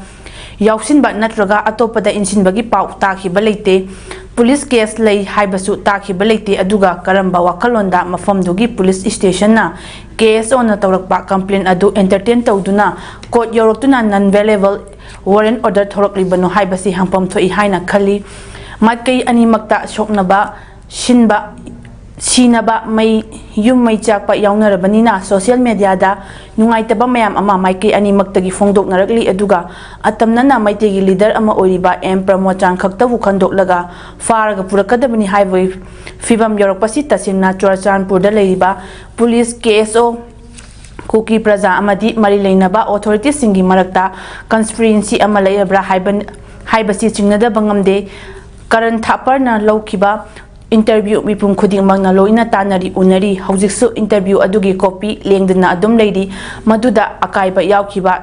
ꯌꯥꯎꯁꯤꯟꯕ ꯅꯠꯇ꯭ꯔꯒ ꯑꯇꯣꯞꯄꯗ ꯏꯟꯁꯤꯟꯕꯒꯤ ꯄꯥꯎ ꯇꯥꯈꯤꯕ ꯂꯩꯇꯦ꯫ ꯄꯨꯂꯤꯁ ꯀꯦꯁ ꯂꯩ ꯍꯥꯏꯕꯁꯨ ꯇꯥꯈꯤꯕ ꯂꯩꯇꯦ꯫ ꯑꯗꯨꯒ ꯀꯔꯝꯕ ꯋꯥꯈꯜꯂꯣꯟꯗ ꯃꯐꯝꯗꯨꯒꯤ ꯄꯨꯂꯤꯁ ꯁ꯭ꯇꯦꯁꯟꯅ ꯀꯦ ꯑꯦꯁ ꯑꯣꯅ ꯇꯧꯔꯛꯄ ꯀꯝꯄ꯭ꯂꯦꯟ ꯑꯗꯨ ꯑꯦꯟꯇꯔꯇꯦꯟ ꯇꯧꯗꯨꯅ ꯀꯣꯔꯠ ꯌꯧꯔꯛꯇꯨꯅ ꯅꯟ ꯕꯦꯂꯦꯕꯜ ꯋꯥꯔꯦꯟ ꯑꯣꯔꯗꯔ ꯊꯣꯔꯛꯂꯤꯕꯅꯣ ꯍꯥꯏꯕꯁꯤ ꯍꯪꯐꯝ ꯊꯣꯛꯏ ꯍꯥꯏꯅ ꯈꯜꯂꯤ꯫ ꯃꯥꯏꯀꯩ ꯑꯅꯤꯃꯛꯇ ꯁꯣꯛꯅꯕ, ꯁꯤꯟꯕ, ꯁꯤꯅꯕ, ꯃꯩ, ꯌꯨꯝ ꯃꯩ ꯆꯥꯛꯄ ꯌꯥꯎꯅꯔꯕꯅꯤꯅ ꯁꯣꯁꯤꯌꯦꯜ ꯃꯦꯗꯤꯌꯥꯗ ꯅꯨꯡꯉꯥꯏꯇꯕ ꯃꯌꯥꯝ ꯑꯃ ꯃꯥꯏꯀꯩ ꯑꯅꯤꯃꯛꯇꯒꯤ ꯐꯣꯡꯗꯣꯛꯅꯔꯛꯂꯤ꯫ ꯑꯗꯨꯒ ꯑꯇꯝꯅꯅ ꯃꯩꯇꯩꯒꯤ ꯂꯤꯗꯔ ꯑꯃ ꯑꯣꯏꯔꯤꯕ ꯑꯦꯝ ꯄ꯭ꯔꯃꯣꯗ ꯆꯥꯟ ꯈꯛꯇꯕꯨ ꯈꯟꯗꯣꯛꯂꯒ ꯐꯥꯔꯒ ꯄꯨꯔꯛꯀꯗꯕꯅꯤ ꯍꯥꯏꯕꯒꯤ ꯐꯤꯕꯝ ꯌꯧꯔꯛꯄꯁꯤ ꯇꯁꯦꯡꯅ ꯆꯨꯔꯆꯥꯟꯄꯨꯔꯗ ꯂꯩꯔꯤꯕ ꯄꯨꯂꯤꯁ, ꯀꯦ ꯑꯦꯁ ꯑꯣ, ꯀꯨꯀꯤ ꯄ꯭ꯔꯖꯥ ꯑꯃꯗꯤ ꯃꯔꯤ ꯂꯩꯅꯕ ꯑꯣꯊꯣꯔꯤꯇꯤꯁꯤꯡꯒꯤ ꯃꯔꯛꯇ ꯀꯟꯁꯄꯤꯔꯦꯟꯁꯤ ꯑꯃ ꯂꯩꯔꯕ꯭ꯔꯥ ꯍꯥꯏꯕ, ꯍꯥꯏꯕꯁꯤ ꯆꯤꯡꯅꯗꯕ ꯉꯝꯗꯦ꯫ ꯀꯔꯟ ꯊꯥꯄꯔꯅ ꯂꯧꯈꯤꯕ ꯏꯟꯇꯔꯚ꯭ꯌꯨ ꯃꯤꯄꯨꯝ ꯈꯨꯗꯤꯡꯃꯛꯅ ꯂꯣꯏꯅ ꯇꯥꯟꯅꯔꯤ, ꯎꯅꯔꯤ꯫ ꯍꯧꯖꯤꯛꯁꯨ ꯏꯟꯇꯔꯚ꯭ꯌꯨ ꯑꯗꯨꯒꯤ ꯀꯣꯄꯤ ꯂꯦꯡꯗꯅ ꯑꯗꯨꯝ ꯂꯩꯔꯤ꯫ ꯃꯗꯨꯗ ꯑꯀꯥꯏꯕ ꯌꯥꯎꯈꯤꯕ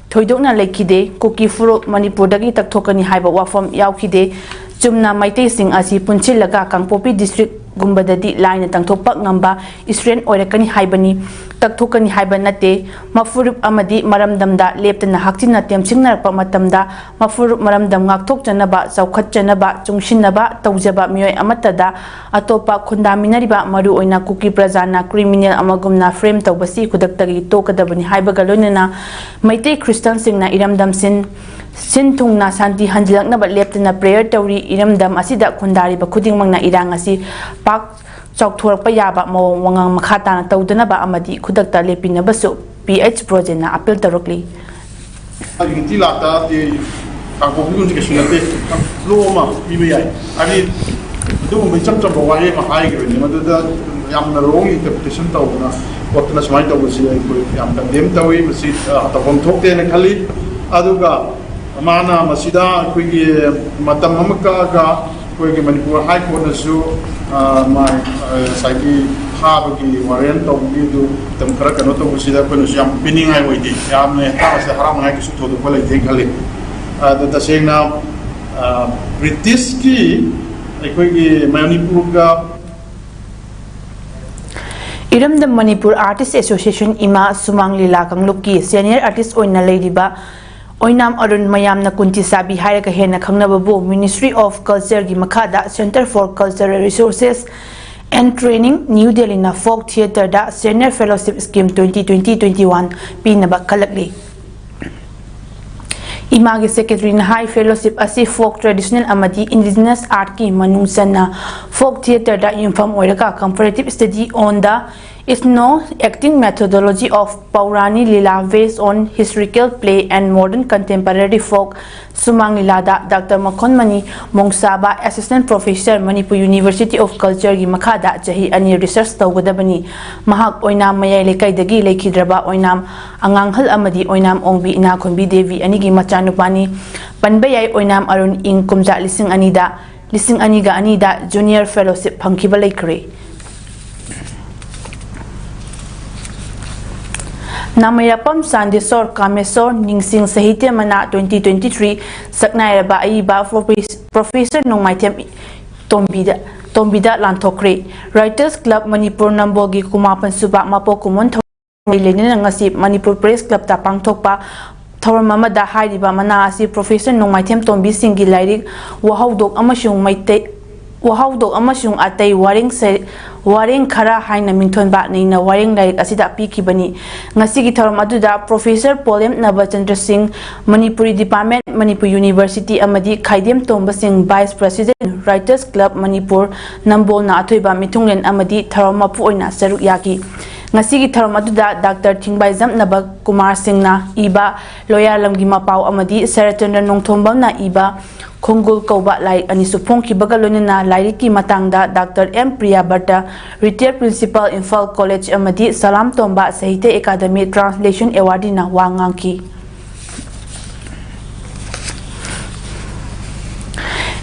ꯊꯣꯏꯗꯣꯛꯅ ꯂꯩꯈꯤꯗꯦ꯫ ꯀꯨꯀꯤ ꯐꯨꯔꯨꯞ ꯃꯅꯤꯄꯨꯔꯗꯒꯤ ꯇꯛꯊꯣꯛꯀꯅꯤ ꯍꯥꯏꯕ ꯋꯥꯐꯝ ꯌꯥꯎꯈꯤꯗꯦ꯫ ꯆꯨꯝꯅ ꯃꯩꯇꯩꯁꯤꯡ ꯑꯁꯤ ꯄꯨꯟꯁꯤꯜꯂꯒ ꯀꯥꯡꯄꯣꯛꯄꯤ ꯗꯤꯁꯇ꯭ꯔꯤꯛ ꯒꯨꯝꯕꯗꯗꯤ ꯂꯥꯏꯅ ꯇꯪꯊꯣꯛꯄ ꯉꯝꯕ ꯏꯁꯇ꯭ꯔꯦꯟ ꯑꯣꯏꯔꯛꯀꯅꯤ ꯍꯥꯏꯕꯅꯤ, ꯇꯛꯊꯣꯛꯀꯅꯤ ꯍꯥꯏꯕ ꯅꯠꯇꯦ꯫ ꯃꯐꯨꯔꯨꯞ ꯑꯃꯗꯤ ꯃꯔꯝꯗꯝꯗ ꯂꯦꯞꯇꯅ ꯍꯛꯆꯤꯟꯅ ꯇꯦꯝꯁꯤꯡꯅꯔꯛꯄ ꯃꯇꯝꯗ ꯃꯐꯨꯔꯨꯞ ꯃꯔꯝꯗꯝ ꯉꯥꯛꯊꯣꯛꯆꯅꯕ, ꯆꯥꯎꯈꯠꯆꯅꯕ, ꯆꯨꯡꯁꯤꯟꯅꯕ ꯇꯧꯖꯕ ꯃꯤꯑꯣꯏ ꯑꯃꯠꯇꯗ ꯑꯇꯣꯞꯄ ꯈꯨꯟꯗꯥꯃꯤꯟꯅꯔꯤꯕ ꯃꯔꯨꯑꯣꯏꯅ ꯀꯨꯀꯤ ꯄ꯭ꯔꯖꯥꯅ ꯀ꯭ꯔꯤꯃꯤꯅꯦꯜ ꯑꯃꯒꯨꯝꯅ ꯐ꯭ꯔꯦꯝ ꯇꯧꯕꯁꯤ ꯈꯨꯗꯛꯇꯒꯤ ꯇꯣꯛꯀꯗꯕꯅꯤ ꯍꯥꯏꯕꯒ ꯂꯣꯏꯅꯅ ꯃꯩꯇꯩ ꯈ꯭ꯔꯤꯁꯇꯥꯟꯁꯤꯡꯅ ꯏꯔꯝꯗꯝ ꯁꯤꯟ, ꯁꯤꯟ ꯊꯨꯡꯅ ꯁꯥꯟꯇꯤ ꯍꯟꯖꯤꯜꯂꯛꯅꯕ ꯂꯦꯞꯇꯅ ꯄ꯭ꯔꯦꯌꯔ ꯇꯧꯔꯤ꯫ ꯏꯔꯝꯗꯝ ꯑꯁꯤꯗ ꯈꯨꯟꯗꯥꯔꯤꯕ ꯈꯨꯗꯤꯡꯃꯛꯅ ꯏꯔꯥꯡ ꯑꯁꯤ ꯄꯥꯛ ꯆꯥꯎꯊꯣꯔꯛꯄ ꯌꯥꯕ ꯃꯑꯣꯡ ꯋꯥꯉꯥꯡ ꯃꯈꯥ ꯇꯥꯅ ꯇꯧꯗꯅꯕ ꯑꯃꯗꯤ ꯈꯨꯗꯛꯇ ꯂꯦꯞꯄꯤꯅꯕꯁꯨ ꯄꯤ ꯑꯩꯆ ꯕ꯭ꯔꯣꯖꯦꯟꯅ ꯑꯄꯤꯜ ꯇꯧꯔꯛꯂꯤ꯫ ꯍꯧꯖꯤꯛꯇꯤ ꯂꯥꯛꯇꯥꯔꯗꯤ ꯀꯥꯡꯄꯣꯛꯄꯤꯒꯨꯝꯕꯁꯤ ꯀꯩꯁꯨ ꯅꯠꯇꯦ, ꯂꯣ ꯑꯃ ꯄꯤꯕ ꯌꯥꯏ꯫ ꯍꯥꯏꯗꯤ ꯑꯗꯨꯒꯨꯝꯕ ꯏꯆꯝ ꯆꯝꯕ ꯋꯥꯍꯩ ꯑꯃ ꯍꯥꯏꯈꯤꯕꯅꯤ, ꯃꯗꯨꯗ ꯌꯥꯝꯅ ꯔꯣꯡ ꯏꯟꯇꯔꯄ꯭ꯔꯤꯇꯦꯁꯟ ꯇꯧꯗꯅ ꯈꯣꯠꯇꯅ ꯁꯨꯃꯥꯏꯅ ꯇꯧꯕꯁꯤ ꯑꯩꯈꯣꯏ ꯌꯥꯝ ꯀꯟꯗꯦꯝ ꯇꯧꯏ꯫ ꯃꯁꯤ, ꯑ, ꯇꯧꯐꯝ ꯊꯣꯛꯇꯦꯅ ꯈꯜꯂꯤ꯫ ꯑꯗꯨꯒ ꯃꯥꯅ ꯃꯁꯤꯗ ꯑꯩꯈꯣꯏꯒꯤ ꯃꯇꯝ ꯑꯃ ꯀꯛꯑꯒ ꯑꯩꯈꯣꯏꯒꯤ ꯃꯅꯤꯄꯨꯔ ꯍꯥꯏ ꯀꯣꯔꯠꯅꯁꯨ, ꯑ, ꯃꯥ, ꯑ, ꯉꯁꯥꯏꯒꯤ ꯐꯥꯕꯒꯤ ꯋꯥꯔꯦꯟ ꯇꯧꯕꯒꯤꯗꯨ ꯃꯇꯝ ꯈꯔ ꯀꯩꯅꯣ ꯇꯧꯕꯁꯤꯗ ꯑꯩꯈꯣꯏꯅꯁꯨ ꯌꯥꯝ ꯄꯤꯅꯤꯡꯉꯥꯏ ꯑꯣꯏꯗꯦ꯫ ꯌꯥꯝꯅ ꯍꯦꯛꯇ ꯃꯁꯤ ꯍꯔꯥꯎꯅꯤꯡꯉꯥꯏ ꯀꯩꯁꯨ ꯊꯣꯏꯗꯣꯛꯄ ꯂꯩꯇꯦ ꯈꯜꯂꯤ꯫ ꯑꯗꯣ ꯇꯁꯦꯡꯅ, ꯑ, ꯕ꯭ꯔꯤꯇꯤꯁꯀꯤ ꯑꯩꯈꯣꯏꯒꯤ ꯃꯅꯤꯄꯨꯔꯒ ꯏꯔꯝꯗꯝ ꯃꯅꯤꯄꯨꯔ ꯑꯥꯔꯇꯤꯁ ꯑꯦꯁꯣꯁꯤꯌꯦꯁꯟ ꯏꯃꯥ ꯁꯨꯃꯥꯡ ꯂꯤꯂꯥ ꯀꯥꯡꯂꯨꯞꯀꯤ ꯁꯦꯅꯤꯌꯔ ꯑꯥꯔꯇꯤꯁ ꯑꯣꯏꯅ ꯂꯩꯔꯤꯕ ꯑꯣꯏꯅꯥꯝ ꯑꯔꯨꯟ, ꯃꯌꯥꯝꯅ ꯀꯨꯟꯇꯤ ꯆꯥꯕꯤ ꯍꯥꯏꯔꯒ ꯍꯦꯟꯅ ꯈꯪꯅꯕꯕꯨ Ministry of Culture ꯒꯤ ꯃꯈꯥꯗ Centre for Cultural Resources and Training, New Delhi ꯅ Folk Theatre ꯗ Senior Fellowship Scheme twenty twenty twenty one ꯄꯤꯅꯕ ꯈꯜꯂꯛꯂꯤ꯫ ꯏꯃꯥꯒꯤ ꯁꯦꯀ꯭ꯔꯦꯇꯔꯤꯅ ꯍꯥꯏ, ꯐꯦꯂꯣꯁꯤꯞ ꯑꯁꯤ ꯐꯣꯛ ꯇ꯭ꯔꯦꯗꯤꯁꯅꯦꯜ ꯑꯃꯗꯤ ꯏꯟꯗꯤꯖꯤꯅꯁ ꯑꯥꯔꯠꯀꯤ ꯃꯅꯨꯡ ꯆꯟꯅ ꯐꯣꯛ ꯊꯤꯌꯦꯇꯔꯗ ꯌꯨꯝꯐꯝ ꯑꯣꯏꯔꯒ Comparative Study on the Ethno Acting Methodology of Paurani Lila based on historical play and modern contemporary folk ꯁꯨꯃꯥꯡ ꯂꯤꯂꯥꯗ doctor ꯃꯈꯣꯟꯃꯅꯤ ꯃꯣꯡꯁꯥꯕ, Assistant Professor, Manipur University of Culture ꯒꯤ ꯃꯈꯥꯗ ꯆꯍꯤ ꯑꯅꯤ ꯔꯤꯁꯔꯁ ꯇꯧꯒꯗꯕꯅꯤ꯫ ꯃꯍꯥꯛ ꯑꯣꯏꯅꯥꯝ ꯃꯌꯥꯏ ꯂꯩꯀꯥꯏꯗꯒꯤ ꯂꯩꯈꯤꯗ꯭ꯔꯕ ꯑꯣꯏꯅꯥꯝ ꯑꯉꯥꯡꯍꯜ ꯑꯃꯗꯤ ꯑꯣꯏꯅꯥꯝ ꯑꯣꯡꯕꯤ ꯏꯅꯥꯈꯣꯟꯕꯤ ꯗꯦꯕꯤ ꯑꯅꯤꯒꯤ ꯃꯆꯥꯅꯨꯄꯥꯅꯤ꯫ ꯄꯟꯕ ꯌꯥꯏ, ꯑꯣꯏꯅꯥꯝ ꯑꯔꯨꯟ ꯏꯪ ꯀꯨꯝꯖꯥ ꯂꯤꯁꯤꯡ ꯑꯅꯤꯗ, ꯂꯤꯁꯤꯡ ꯑꯅꯤꯒ ꯑꯅꯤꯗ ꯖꯨꯅꯤꯌꯔ ꯐꯦꯂꯣꯁꯤꯞ ꯐꯪꯈꯤꯕ ꯂꯩꯈ꯭ꯔꯦ꯫ ꯅꯥꯃꯩꯔꯥꯛꯄꯝ ꯆꯥꯟꯗꯦꯁꯣꯔ ꯀꯥꯃꯦꯁꯣꯔ ꯅꯤꯡꯁꯤꯡ ꯁꯥꯍꯤꯇ꯭ꯌ ꯃꯅꯥ twenty twenty three ꯁꯛꯅꯥꯏꯔꯕ ꯑꯏꯕ ꯄ꯭ꯔꯣꯐꯦꯁ-, ꯄ꯭ꯔꯣꯐꯦꯁꯔ ꯅꯣꯡꯃꯥꯏꯊꯦꯝ ꯇꯣꯝꯕꯤꯗ, ꯇꯣꯝꯕꯤꯗ ꯂꯥꯟꯊꯣꯛꯈ꯭ꯔꯦ꯫ ꯔꯥꯏꯇꯔꯁ ꯀ꯭ꯂꯕ ꯃꯅꯤꯄꯨꯔ ꯅꯝꯕꯣꯜꯒꯤ ꯀꯨꯟꯃꯥꯄꯟ ꯁꯨꯕ ꯃꯄꯣꯛ ꯀꯨꯝꯑꯣꯟ ꯊꯧꯔꯝ ꯂꯣꯏꯅꯅ ꯉꯁꯤ ꯃꯅꯤꯄꯨꯔ ꯄ꯭ꯔꯦꯁ ꯀ꯭ꯂꯕꯇ ꯄꯥꯡꯊꯣꯛꯄ ꯊꯧꯔꯝ ꯑꯃꯗ ꯍꯥꯏꯔꯤꯕ ꯃꯅꯥ ꯑꯁꯤ ꯄ꯭ꯔꯣꯐꯦꯁꯔ ꯅꯣꯡꯃꯥꯏꯊꯦꯝ ꯇꯣꯝꯕꯤ ꯁꯤꯡꯒꯤ ꯂꯥꯏꯔꯤꯛ ꯋꯥꯍꯧꯗꯣꯛ ꯑꯃꯁꯨꯡ ꯃꯩꯇꯩ, ꯋꯥꯍꯧꯗꯣꯛ ꯑꯃꯁꯨꯡ ꯑꯇꯩ ꯋꯥꯔꯦꯡ ꯁꯩ-, ꯋꯥꯔꯦꯡ ꯈꯔ ꯍꯥꯏꯅ ꯃꯤꯡꯊꯣꯟꯕ ꯅꯩꯅ ꯋꯥꯔꯦꯡ ꯂꯥꯏꯔꯤꯛ ꯑꯁꯤꯗ ꯄꯤꯈꯤꯕꯅꯤ꯫ ꯉꯁꯤꯒꯤ ꯊꯧꯔꯝ ꯑꯗꯨꯗ ꯄ꯭ꯔꯣꯐꯦꯁꯔ ꯄꯣꯂꯦꯝ ꯅꯕꯆꯟꯗ꯭ꯔ ꯁꯤꯡ, ꯃꯅꯤꯄꯨꯔꯤ ꯗꯤꯄꯥꯔꯠꯃꯦꯟ, ꯃꯅꯤꯄꯨꯔ ꯌꯨꯅꯤꯚꯔꯁꯤꯇꯤ ꯑꯃꯗꯤ ꯈꯥꯏꯗꯦꯝ ꯇꯣꯝꯕ ꯁꯤꯡ, ꯚꯥꯏꯁ ꯄ꯭ꯔꯁꯤꯗꯦꯟ, ꯔꯥꯏꯇꯔꯁ ꯀ꯭ꯂꯕ ꯃꯅꯤꯄꯨꯔ, ꯅꯝꯕꯣꯜꯅ ꯑꯊꯣꯏꯕ ꯃꯤꯊꯨꯡꯂꯦꯟ ꯑꯃꯗꯤ ꯊꯧꯔꯝ ꯃꯄꯨ ꯑꯣꯏꯅ ꯁꯔꯨꯛ ꯌꯥꯈꯤ꯫ ꯉꯁꯤꯒꯤ ꯊꯧꯔꯝ ꯑꯗꯨꯗ ꯗꯥꯛꯇꯔ ꯊꯤꯡꯕꯥꯏꯖꯝ ꯅꯕ ꯀꯨꯃꯥꯔ ꯁꯤꯡꯅ ꯏꯕ ꯂꯣꯌꯥꯂꯝꯒꯤ ꯃꯄꯥꯎ ꯑꯃꯗꯤ ꯁꯔꯠꯆꯟꯗ꯭ꯔ ꯅꯣꯡꯊꯣꯝꯕꯝꯅ ꯏꯕ ꯈꯣꯡꯒꯨꯜ ꯀꯧꯕ ꯂꯥꯏꯔꯤꯛ ꯑꯅꯤꯁꯨ ꯐꯣꯡꯈꯤꯕꯒ ꯂꯣꯏꯅꯅ ꯂꯥꯏꯔꯤꯛꯀꯤ ꯃꯇꯥꯡꯗ ꯗꯥꯛꯇꯔ ꯑꯦꯝ ꯄ꯭ꯔꯤꯌꯥ ꯚꯠꯇ, ꯔꯤꯇꯥꯌꯔ ꯄ꯭ꯔꯤꯟꯁꯤꯄꯥꯜ, ꯏꯝꯐꯥꯜ ꯀꯣꯂꯦꯖ ꯑꯃꯗꯤ ꯁꯂꯥꯝ ꯇꯣꯝꯕ ꯁꯥꯍꯤꯇ꯭ꯌ ꯑꯦꯀꯥꯗꯃꯤ ꯇ꯭ꯔꯥꯟꯁꯂꯦꯁꯟ ꯑꯦꯋꯥꯔꯗꯤꯅ ꯋꯥ ꯉꯥꯡꯈꯤ꯫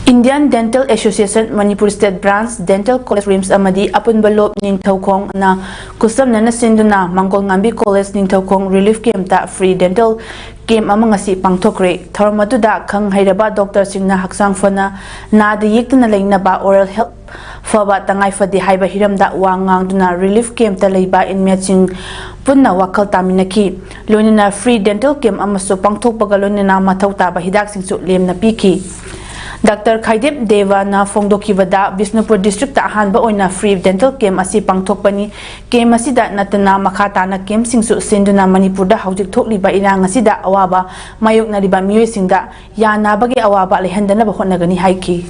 Indian Dental Association Manipur State Branch, Dental College RIMS ꯑꯃꯗꯤ ꯑꯄꯨꯟꯕ ꯂꯣꯞ ꯅꯤꯡꯊꯧꯈꯣꯡꯅ ꯈꯨꯠꯁꯝꯅꯅ ꯁꯤꯟꯗꯨꯅ ꯃꯪꯒꯣꯜꯉꯥꯝꯕꯤ College Ningthoukhong relief campꯇ free dental camp ꯑꯃ ꯉꯁꯤ ꯄꯥꯡꯊꯣꯛꯈ꯭ꯔꯦ꯫ ꯊꯧꯔꯝ ꯑꯗꯨꯗ ꯈꯪ ꯍꯩꯔꯕ doctorꯁꯤꯡꯅ ꯍꯛꯆꯥꯡ ꯐꯅ ꯅꯥꯗ ꯌꯦꯛꯇꯅ ꯂꯩꯅꯕ, oral health ꯐꯕ ꯇꯉꯥꯏ ꯐꯗꯦ ꯍꯥꯏꯕ ꯍꯤꯔꯝꯗ ꯋꯥ ꯉꯥꯡꯗꯨꯅ relief campꯇ ꯂꯩꯕ inmateꯁꯤꯡ ꯄꯨꯟꯅ ꯋꯥꯈꯜ ꯇꯥꯃꯤꯟꯅꯈꯤ꯫ ꯂꯣꯏꯅꯅ free dental camp ꯑꯃꯁꯨ ꯄꯥꯡꯊꯣꯛꯄꯒ ꯂꯣꯏꯅꯅ ꯃꯊꯧ ꯇꯥꯕ ꯍꯤꯗꯥꯛꯁꯤꯡꯁꯨ ꯂꯦꯝꯅ ꯄꯤꯈꯤ꯫ Doctor ꯈꯥꯏꯗꯦꯞ ꯗꯦꯕꯅ ꯐꯣꯡꯗꯣꯛꯈꯤꯕꯗ, ꯕꯤꯁꯅꯨꯄꯨꯔ districtꯇ ꯑꯍꯥꯟꯕ ꯑꯣꯏꯅ free dental camp ꯑꯁꯤ ꯄꯥꯡꯊꯣꯛꯄꯅꯤ꯫ Camp ꯑꯁꯤꯗ ꯅꯠꯇꯅ ꯃꯈꯥ ꯇꯥꯅ campꯁꯤꯡꯁꯨ ꯁꯤꯟꯗꯨꯅ ꯃꯅꯤꯄꯨꯔꯗ ꯍꯧꯖꯤꯛ ꯊꯣꯛꯂꯤꯕ ꯏꯔꯥꯡ ꯑꯁꯤꯗ ꯑꯋꯥꯕ ꯃꯥꯌꯣꯛꯅꯔꯤꯕ ꯃꯤꯑꯣꯏꯁꯤꯡꯗ ꯌꯥꯅꯕꯒꯤ ꯑꯋꯥꯕ ꯂꯩꯍꯟꯗꯅꯕ ꯍꯣꯠꯅꯒꯅꯤ ꯍꯥꯏꯈꯤ꯫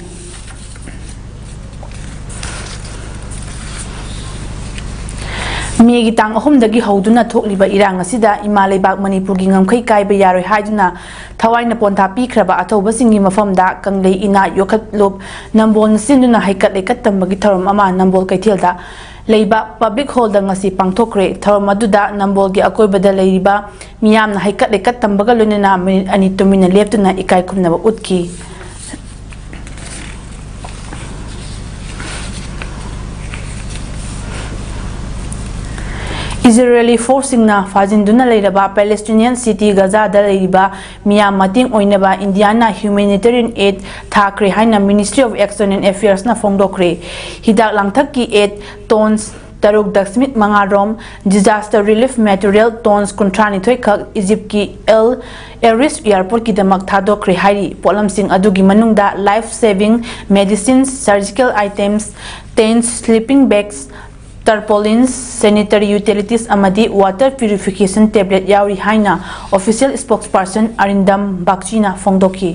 ꯃꯦꯒꯤ ꯇꯥꯡ ꯑꯍꯨꯝꯗꯒꯤ ꯍꯧꯗꯨꯅ ꯊꯣꯛꯂꯤꯕ ꯏꯔꯥꯡ ꯑꯁꯤꯗ ꯏꯃꯥ ꯂꯩꯕꯥꯛ ꯃꯅꯤꯄꯨꯔꯒꯤ ꯉꯝꯈꯩ ꯀꯥꯏꯕ ꯌꯥꯔꯣꯏ ꯍꯥꯏꯗꯨꯅ ꯊꯋꯥꯏꯅ ꯄꯣꯟꯊꯥ ꯄꯤꯈ꯭ꯔꯕ ꯑꯊꯧꯕꯁꯤꯡꯒꯤ ꯃꯐꯝꯗ ꯀꯪꯂꯩ ꯏꯅꯥꯠ ꯌꯣꯛꯈꯠꯂꯨꯞ ꯅꯝꯕꯣꯜꯅ ꯁꯤꯟꯗꯨꯅ ꯍꯩꯀꯠ ꯂꯩꯀꯠ ꯇꯝꯕꯒꯤ ꯊꯧꯔꯝ ꯑꯃ ꯅꯝꯕꯣꯜ ꯀꯩꯊꯦꯜꯗ ꯂꯩꯕ public hallꯗ ꯉꯁꯤ ꯄꯥꯡꯊꯣꯛꯈ꯭ꯔꯦ꯫ ꯊꯧꯔꯝ ꯑꯗꯨꯗ ꯅꯝꯕꯣꯜꯒꯤ ꯑꯀꯣꯏꯕꯗ ꯂꯩꯔꯤꯕ ꯃꯤꯌꯥꯝꯅ ꯍꯩꯀꯠ ꯂꯩꯀꯠ ꯇꯝꯕꯒ ꯂꯣꯏꯅꯅ minute ꯑꯅꯤ ꯇꯨꯃꯤꯟꯅ ꯂꯦꯞꯇꯨꯅ ꯏꯀꯥꯏ ꯈꯨꯝꯅꯕ ꯎꯠꯈꯤ꯫ ꯏꯖꯔꯦꯂꯤ forceꯁꯤꯡꯅ ꯐꯥꯖꯤꯟꯗꯨꯅ ꯂꯩꯔꯕ Palestinian city ꯒꯖꯥꯗ ꯂꯩꯔꯤꯕ ꯃꯤꯌꯥꯝ ꯃꯇꯦꯡ ꯑꯣꯏꯅꯕ ꯏꯟꯗꯤꯌꯥꯅ humanitarian aid ꯊꯥꯈ꯭ꯔꯦ ꯍꯥꯏꯅ Ministry of External Affairsꯅ ꯐꯣꯡꯗꯣꯛꯈ꯭ꯔꯦ꯫ ꯍꯤꯗꯥꯛ ꯂꯥꯡꯊꯛꯀꯤ aid tons ꯇꯔꯨꯛ ꯗꯁꯃꯤꯛ ꯃꯉꯥ ꯔꯣꯝ, disaster relief material tons ꯀꯨꯟꯊ꯭ꯔꯥ ꯅꯤꯊꯣꯏ ꯈꯛ ꯏꯖꯤꯞꯀꯤ ꯑꯦꯜ ꯑꯦꯔꯤꯁ airportꯀꯤꯗꯃꯛ ꯊꯥꯗꯣꯛꯈ꯭ꯔꯦ ꯍꯥꯏꯔꯤ꯫ ꯄꯣꯠꯂꯝꯁꯤꯡ ꯑꯗꯨꯒꯤ ꯃꯅꯨꯡꯗ life saving medicines, surgical items, tents, sleeping bags, tarpaulins, sanitary utilities ꯑꯃꯗꯤ water purification tablet ꯌꯥꯎꯔꯤ ꯍꯥꯏꯅ official spokesperson ꯑꯔꯤꯟꯗꯝ ꯕꯥꯒꯆꯤꯅ ꯐꯣꯡꯗꯣꯛꯈꯤ꯫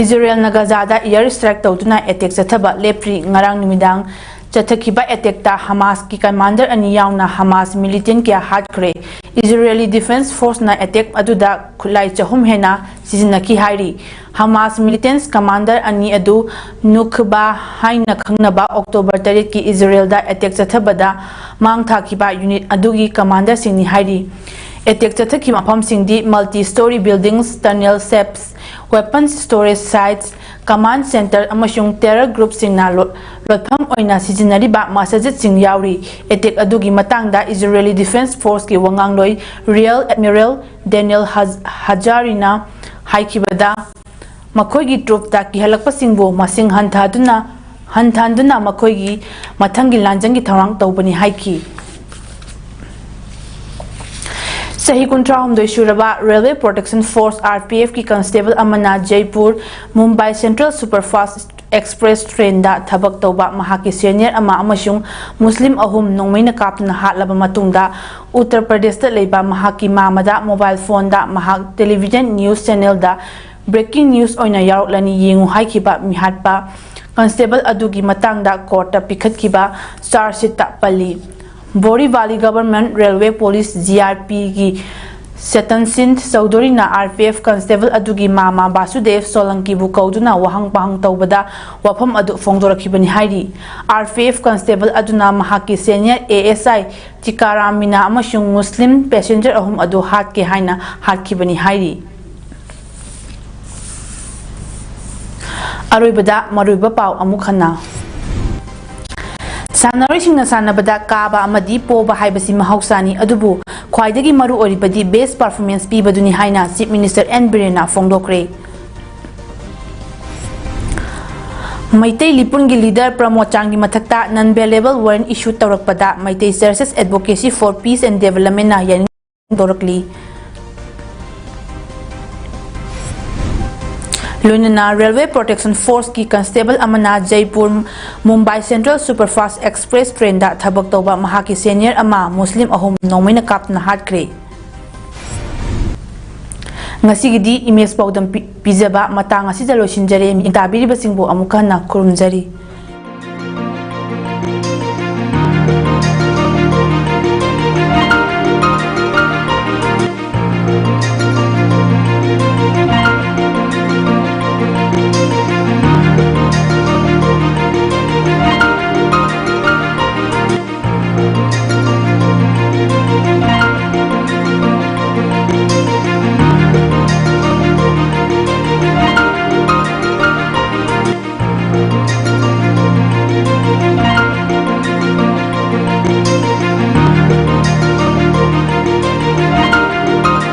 ꯏꯖꯔꯦꯜꯅ ꯒꯖꯥꯗ air strike ꯇꯧꯗꯨꯅ attack ꯆꯠꯊꯕ ꯂꯦꯞꯇ꯭ꯔꯤ꯫ ꯉꯔꯥꯡ ꯅꯨꯃꯤꯗꯥꯡ ꯆꯠꯊꯈꯤꯕ attackꯇ ꯍꯃꯥꯁꯀꯤ commander ꯑꯅꯤ ꯌꯥꯎꯅ ꯍꯃꯥꯁ militant ꯀꯌꯥ ꯍꯥꯠꯈ꯭ꯔꯦ꯫ Israeli Defense Forceꯅ attack ꯑꯗꯨꯗ ꯈꯨꯠꯂꯥꯏ ꯆꯍꯨꯝ ꯍꯦꯟꯅ ꯁꯤꯖꯤꯟꯅꯈꯤ ꯍꯥꯏꯔꯤ꯫ ꯍꯃꯥꯁ militants commander ꯑꯅꯤ ꯑꯗꯨ ꯅꯨꯈꯕꯥ ꯍꯥꯏꯅ ꯈꯪꯅꯕ October ꯇꯔꯦꯠꯀꯤ ꯏꯖꯔꯦꯜꯗ attack ꯆꯠꯊꯕꯗ ꯃꯥꯡ ꯊꯥꯈꯤꯕ unit ꯑꯗꯨꯒꯤ commanderꯁꯤꯡꯅꯤ ꯍꯥꯏꯔꯤ꯫ ꯑꯦꯇꯦꯛ ꯆꯠꯊꯈꯤꯕ ꯃꯐꯝꯁꯤꯡꯗꯤ multi story buildings, tunnel sheds, weapons storage sites, command centre ꯑꯃꯁꯨꯡ terror groupꯁꯤꯡꯅ ꯂꯣ-, ꯂꯣꯠꯐꯝ ꯑꯣꯏꯅ ꯁꯤꯖꯤꯟꯅꯔꯤꯕ ꯃꯁꯖꯤꯗꯁꯤꯡ ꯌꯥꯎꯔꯤ꯫ ꯑꯦꯇꯦꯛ ꯑꯗꯨꯒꯤ ꯃꯇꯥꯡꯗ Israeli Defense Forceꯀꯤ ꯋꯥꯉꯥꯡꯂꯣꯏ Rear Admiral Daniel ꯍꯖ-, ꯍꯖꯥꯔꯤꯅ ꯍꯥꯏꯈꯤꯕꯗ, ꯃꯈꯣꯏꯒꯤ ꯇ꯭ꯔꯨꯞꯇ ꯀꯤꯍꯜꯂꯛꯄꯁꯤꯡꯕꯨ ꯃꯁꯤꯡ ꯍꯟꯊꯗꯨꯅ, ꯍꯟꯊꯍꯟꯗꯨꯅ ꯃꯈꯣꯏꯒꯤ ꯃꯊꯪꯒꯤ ꯂꯥꯟꯖꯪꯒꯤ ꯊꯧꯔꯥꯡ ꯇꯧꯕꯅꯤ ꯍꯥꯏꯈꯤ꯫ ꯆꯍꯤ ꯀꯨꯟꯊ꯭ꯔꯥꯍꯨꯝꯗꯣꯏ ꯁꯨꯔꯕ Railway Protection Force, RPFꯀꯤ constable ꯑꯃꯅ Jaipur Mumbai Central Superfast Express trainꯗ ꯊꯕꯛ ꯇꯧꯕ ꯃꯍꯥꯛꯀꯤ senior ꯑꯃ ꯑꯃꯁꯨꯡ ꯃꯨꯁꯂꯤꯝ ꯑꯍꯨꯝ ꯅꯣꯡꯃꯩꯅ ꯀꯥꯞꯇꯨꯅ ꯍꯥꯠꯂꯕ ꯃꯇꯨꯡꯗ, ꯎꯠꯇꯔ ꯄ꯭ꯔꯗꯦꯁꯇ ꯂꯩꯕ ꯃꯍꯥꯛꯀꯤ ꯃꯥꯃꯗ mobile phoneꯗ ꯃꯍꯥꯛ television news channelꯗ breaking news ꯑꯣꯏꯅ ꯌꯥꯎꯔꯛꯂꯅꯤ, ꯌꯦꯡꯉꯨ ꯍꯥꯏꯈꯤꯕ ꯃꯤꯍꯥꯠꯄ constable ꯑꯗꯨꯒꯤ ꯃꯇꯥꯡꯗ courtꯇ ꯄꯤꯈꯠꯈꯤꯕ charge sheetꯇ ꯄꯜꯂꯤ꯫ ꯕꯣꯔꯤꯚꯥꯂꯤ Government Railway Police, GRPꯒꯤ ꯁꯦꯇꯟꯁꯤꯟ ꯆꯧꯙꯨꯔꯤꯅ RPF constable ꯑꯗꯨꯒꯤ ꯃꯥꯃ ꯕꯥꯁꯨꯗꯦꯕ ꯁꯣꯂꯪꯀꯤꯕꯨ ꯀꯧꯗꯨꯅ ꯋꯥꯍꯪ ꯄꯥꯎꯍꯪ ꯇꯧꯕꯗ ꯋꯥꯐꯝ ꯑꯗꯨ ꯐꯣꯡꯗꯣꯔꯛꯈꯤꯕꯅꯤ ꯍꯥꯏꯔꯤ꯫ RPF constable ꯑꯗꯨꯅ ꯃꯍꯥꯛꯀꯤ senior ASI ꯇꯤꯀꯥꯔꯥꯝ ꯃꯤꯅꯥ ꯑꯃꯁꯨꯡ ꯃꯨꯁꯂꯤꯝ passenger ꯑꯍꯨꯝ ꯑꯗꯨ ꯍꯥꯠꯀꯦ ꯍꯥꯏꯅ ꯍꯥꯠꯈꯤꯕꯅꯤ ꯍꯥꯏꯔꯤ꯫ ꯑꯔꯣꯏꯕꯗ ꯃꯔꯨꯑꯣꯏꯕ ꯄꯥꯎ ꯑꯃꯨꯛ ꯍꯟꯅ꯫ ꯁꯥꯟꯅꯔꯣꯏꯁꯤꯡꯅ ꯁꯥꯟꯅꯕꯗ ꯀꯥꯕ ꯑꯃꯗꯤ ꯄꯣꯕ ꯍꯥꯏꯕꯁꯤ ꯃꯍꯧꯁꯥꯅꯤ, ꯑꯗꯨꯕꯨ ꯈ꯭ꯋꯥꯏꯗꯒꯤ ꯃꯔꯨ ꯑꯣꯏꯔꯤꯕꯗꯤ best performance ꯄꯤꯕꯗꯨꯅꯤ ꯍꯥꯏꯅ Chief Minister N ꯕꯤꯔꯦꯟꯅ ꯐꯣꯡꯗꯣꯛꯈ꯭ꯔꯦ꯫ Meitei ꯂꯤꯄꯨꯟꯒꯤ leader ꯄ꯭ꯔꯃꯣꯗ ꯆꯥꯟꯒꯤ ꯃꯊꯛꯇ non bailable warrant issue ꯇꯧꯔꯛꯄꯗ Meitei Churches Advocacy for Peace and Developmentꯅ ꯌꯥꯅꯤꯡ ꯐꯣꯡꯗꯣꯔꯛꯂꯤ꯫ ꯂꯣꯏꯅꯅ Railway Protection Forceꯀꯤ constable ꯑꯃꯅ Jaipur Mumbai Central Superfast Express trainꯗ ꯊꯕꯛ ꯇꯧꯕ ꯃꯍꯥꯛꯀꯤ senior ꯑꯃ ꯃꯨꯁꯂꯤꯝ ꯑꯍꯨꯝ ꯅꯣꯡꯃꯩꯅ ꯀꯥꯞꯇꯨꯅ ꯍꯥꯠꯈ꯭ꯔꯦ꯫ ꯉꯁꯤꯒꯤꯗꯤ ꯏꯃꯦꯖ ꯄꯥꯎꯗꯝ ꯄꯤ-, ꯄꯤꯖꯕ ꯃꯇꯥꯡ ꯑꯁꯤꯗ ꯂꯣꯏꯁꯤꯟꯖꯔꯦ꯫ ꯃꯤꯠꯌꯦꯡ ꯇꯥꯕꯤꯔꯤꯕꯁꯤꯡꯕꯨ ꯑꯃꯨꯛ ꯍꯟꯅ ꯈꯨꯔꯨꯝꯖꯔꯤ꯫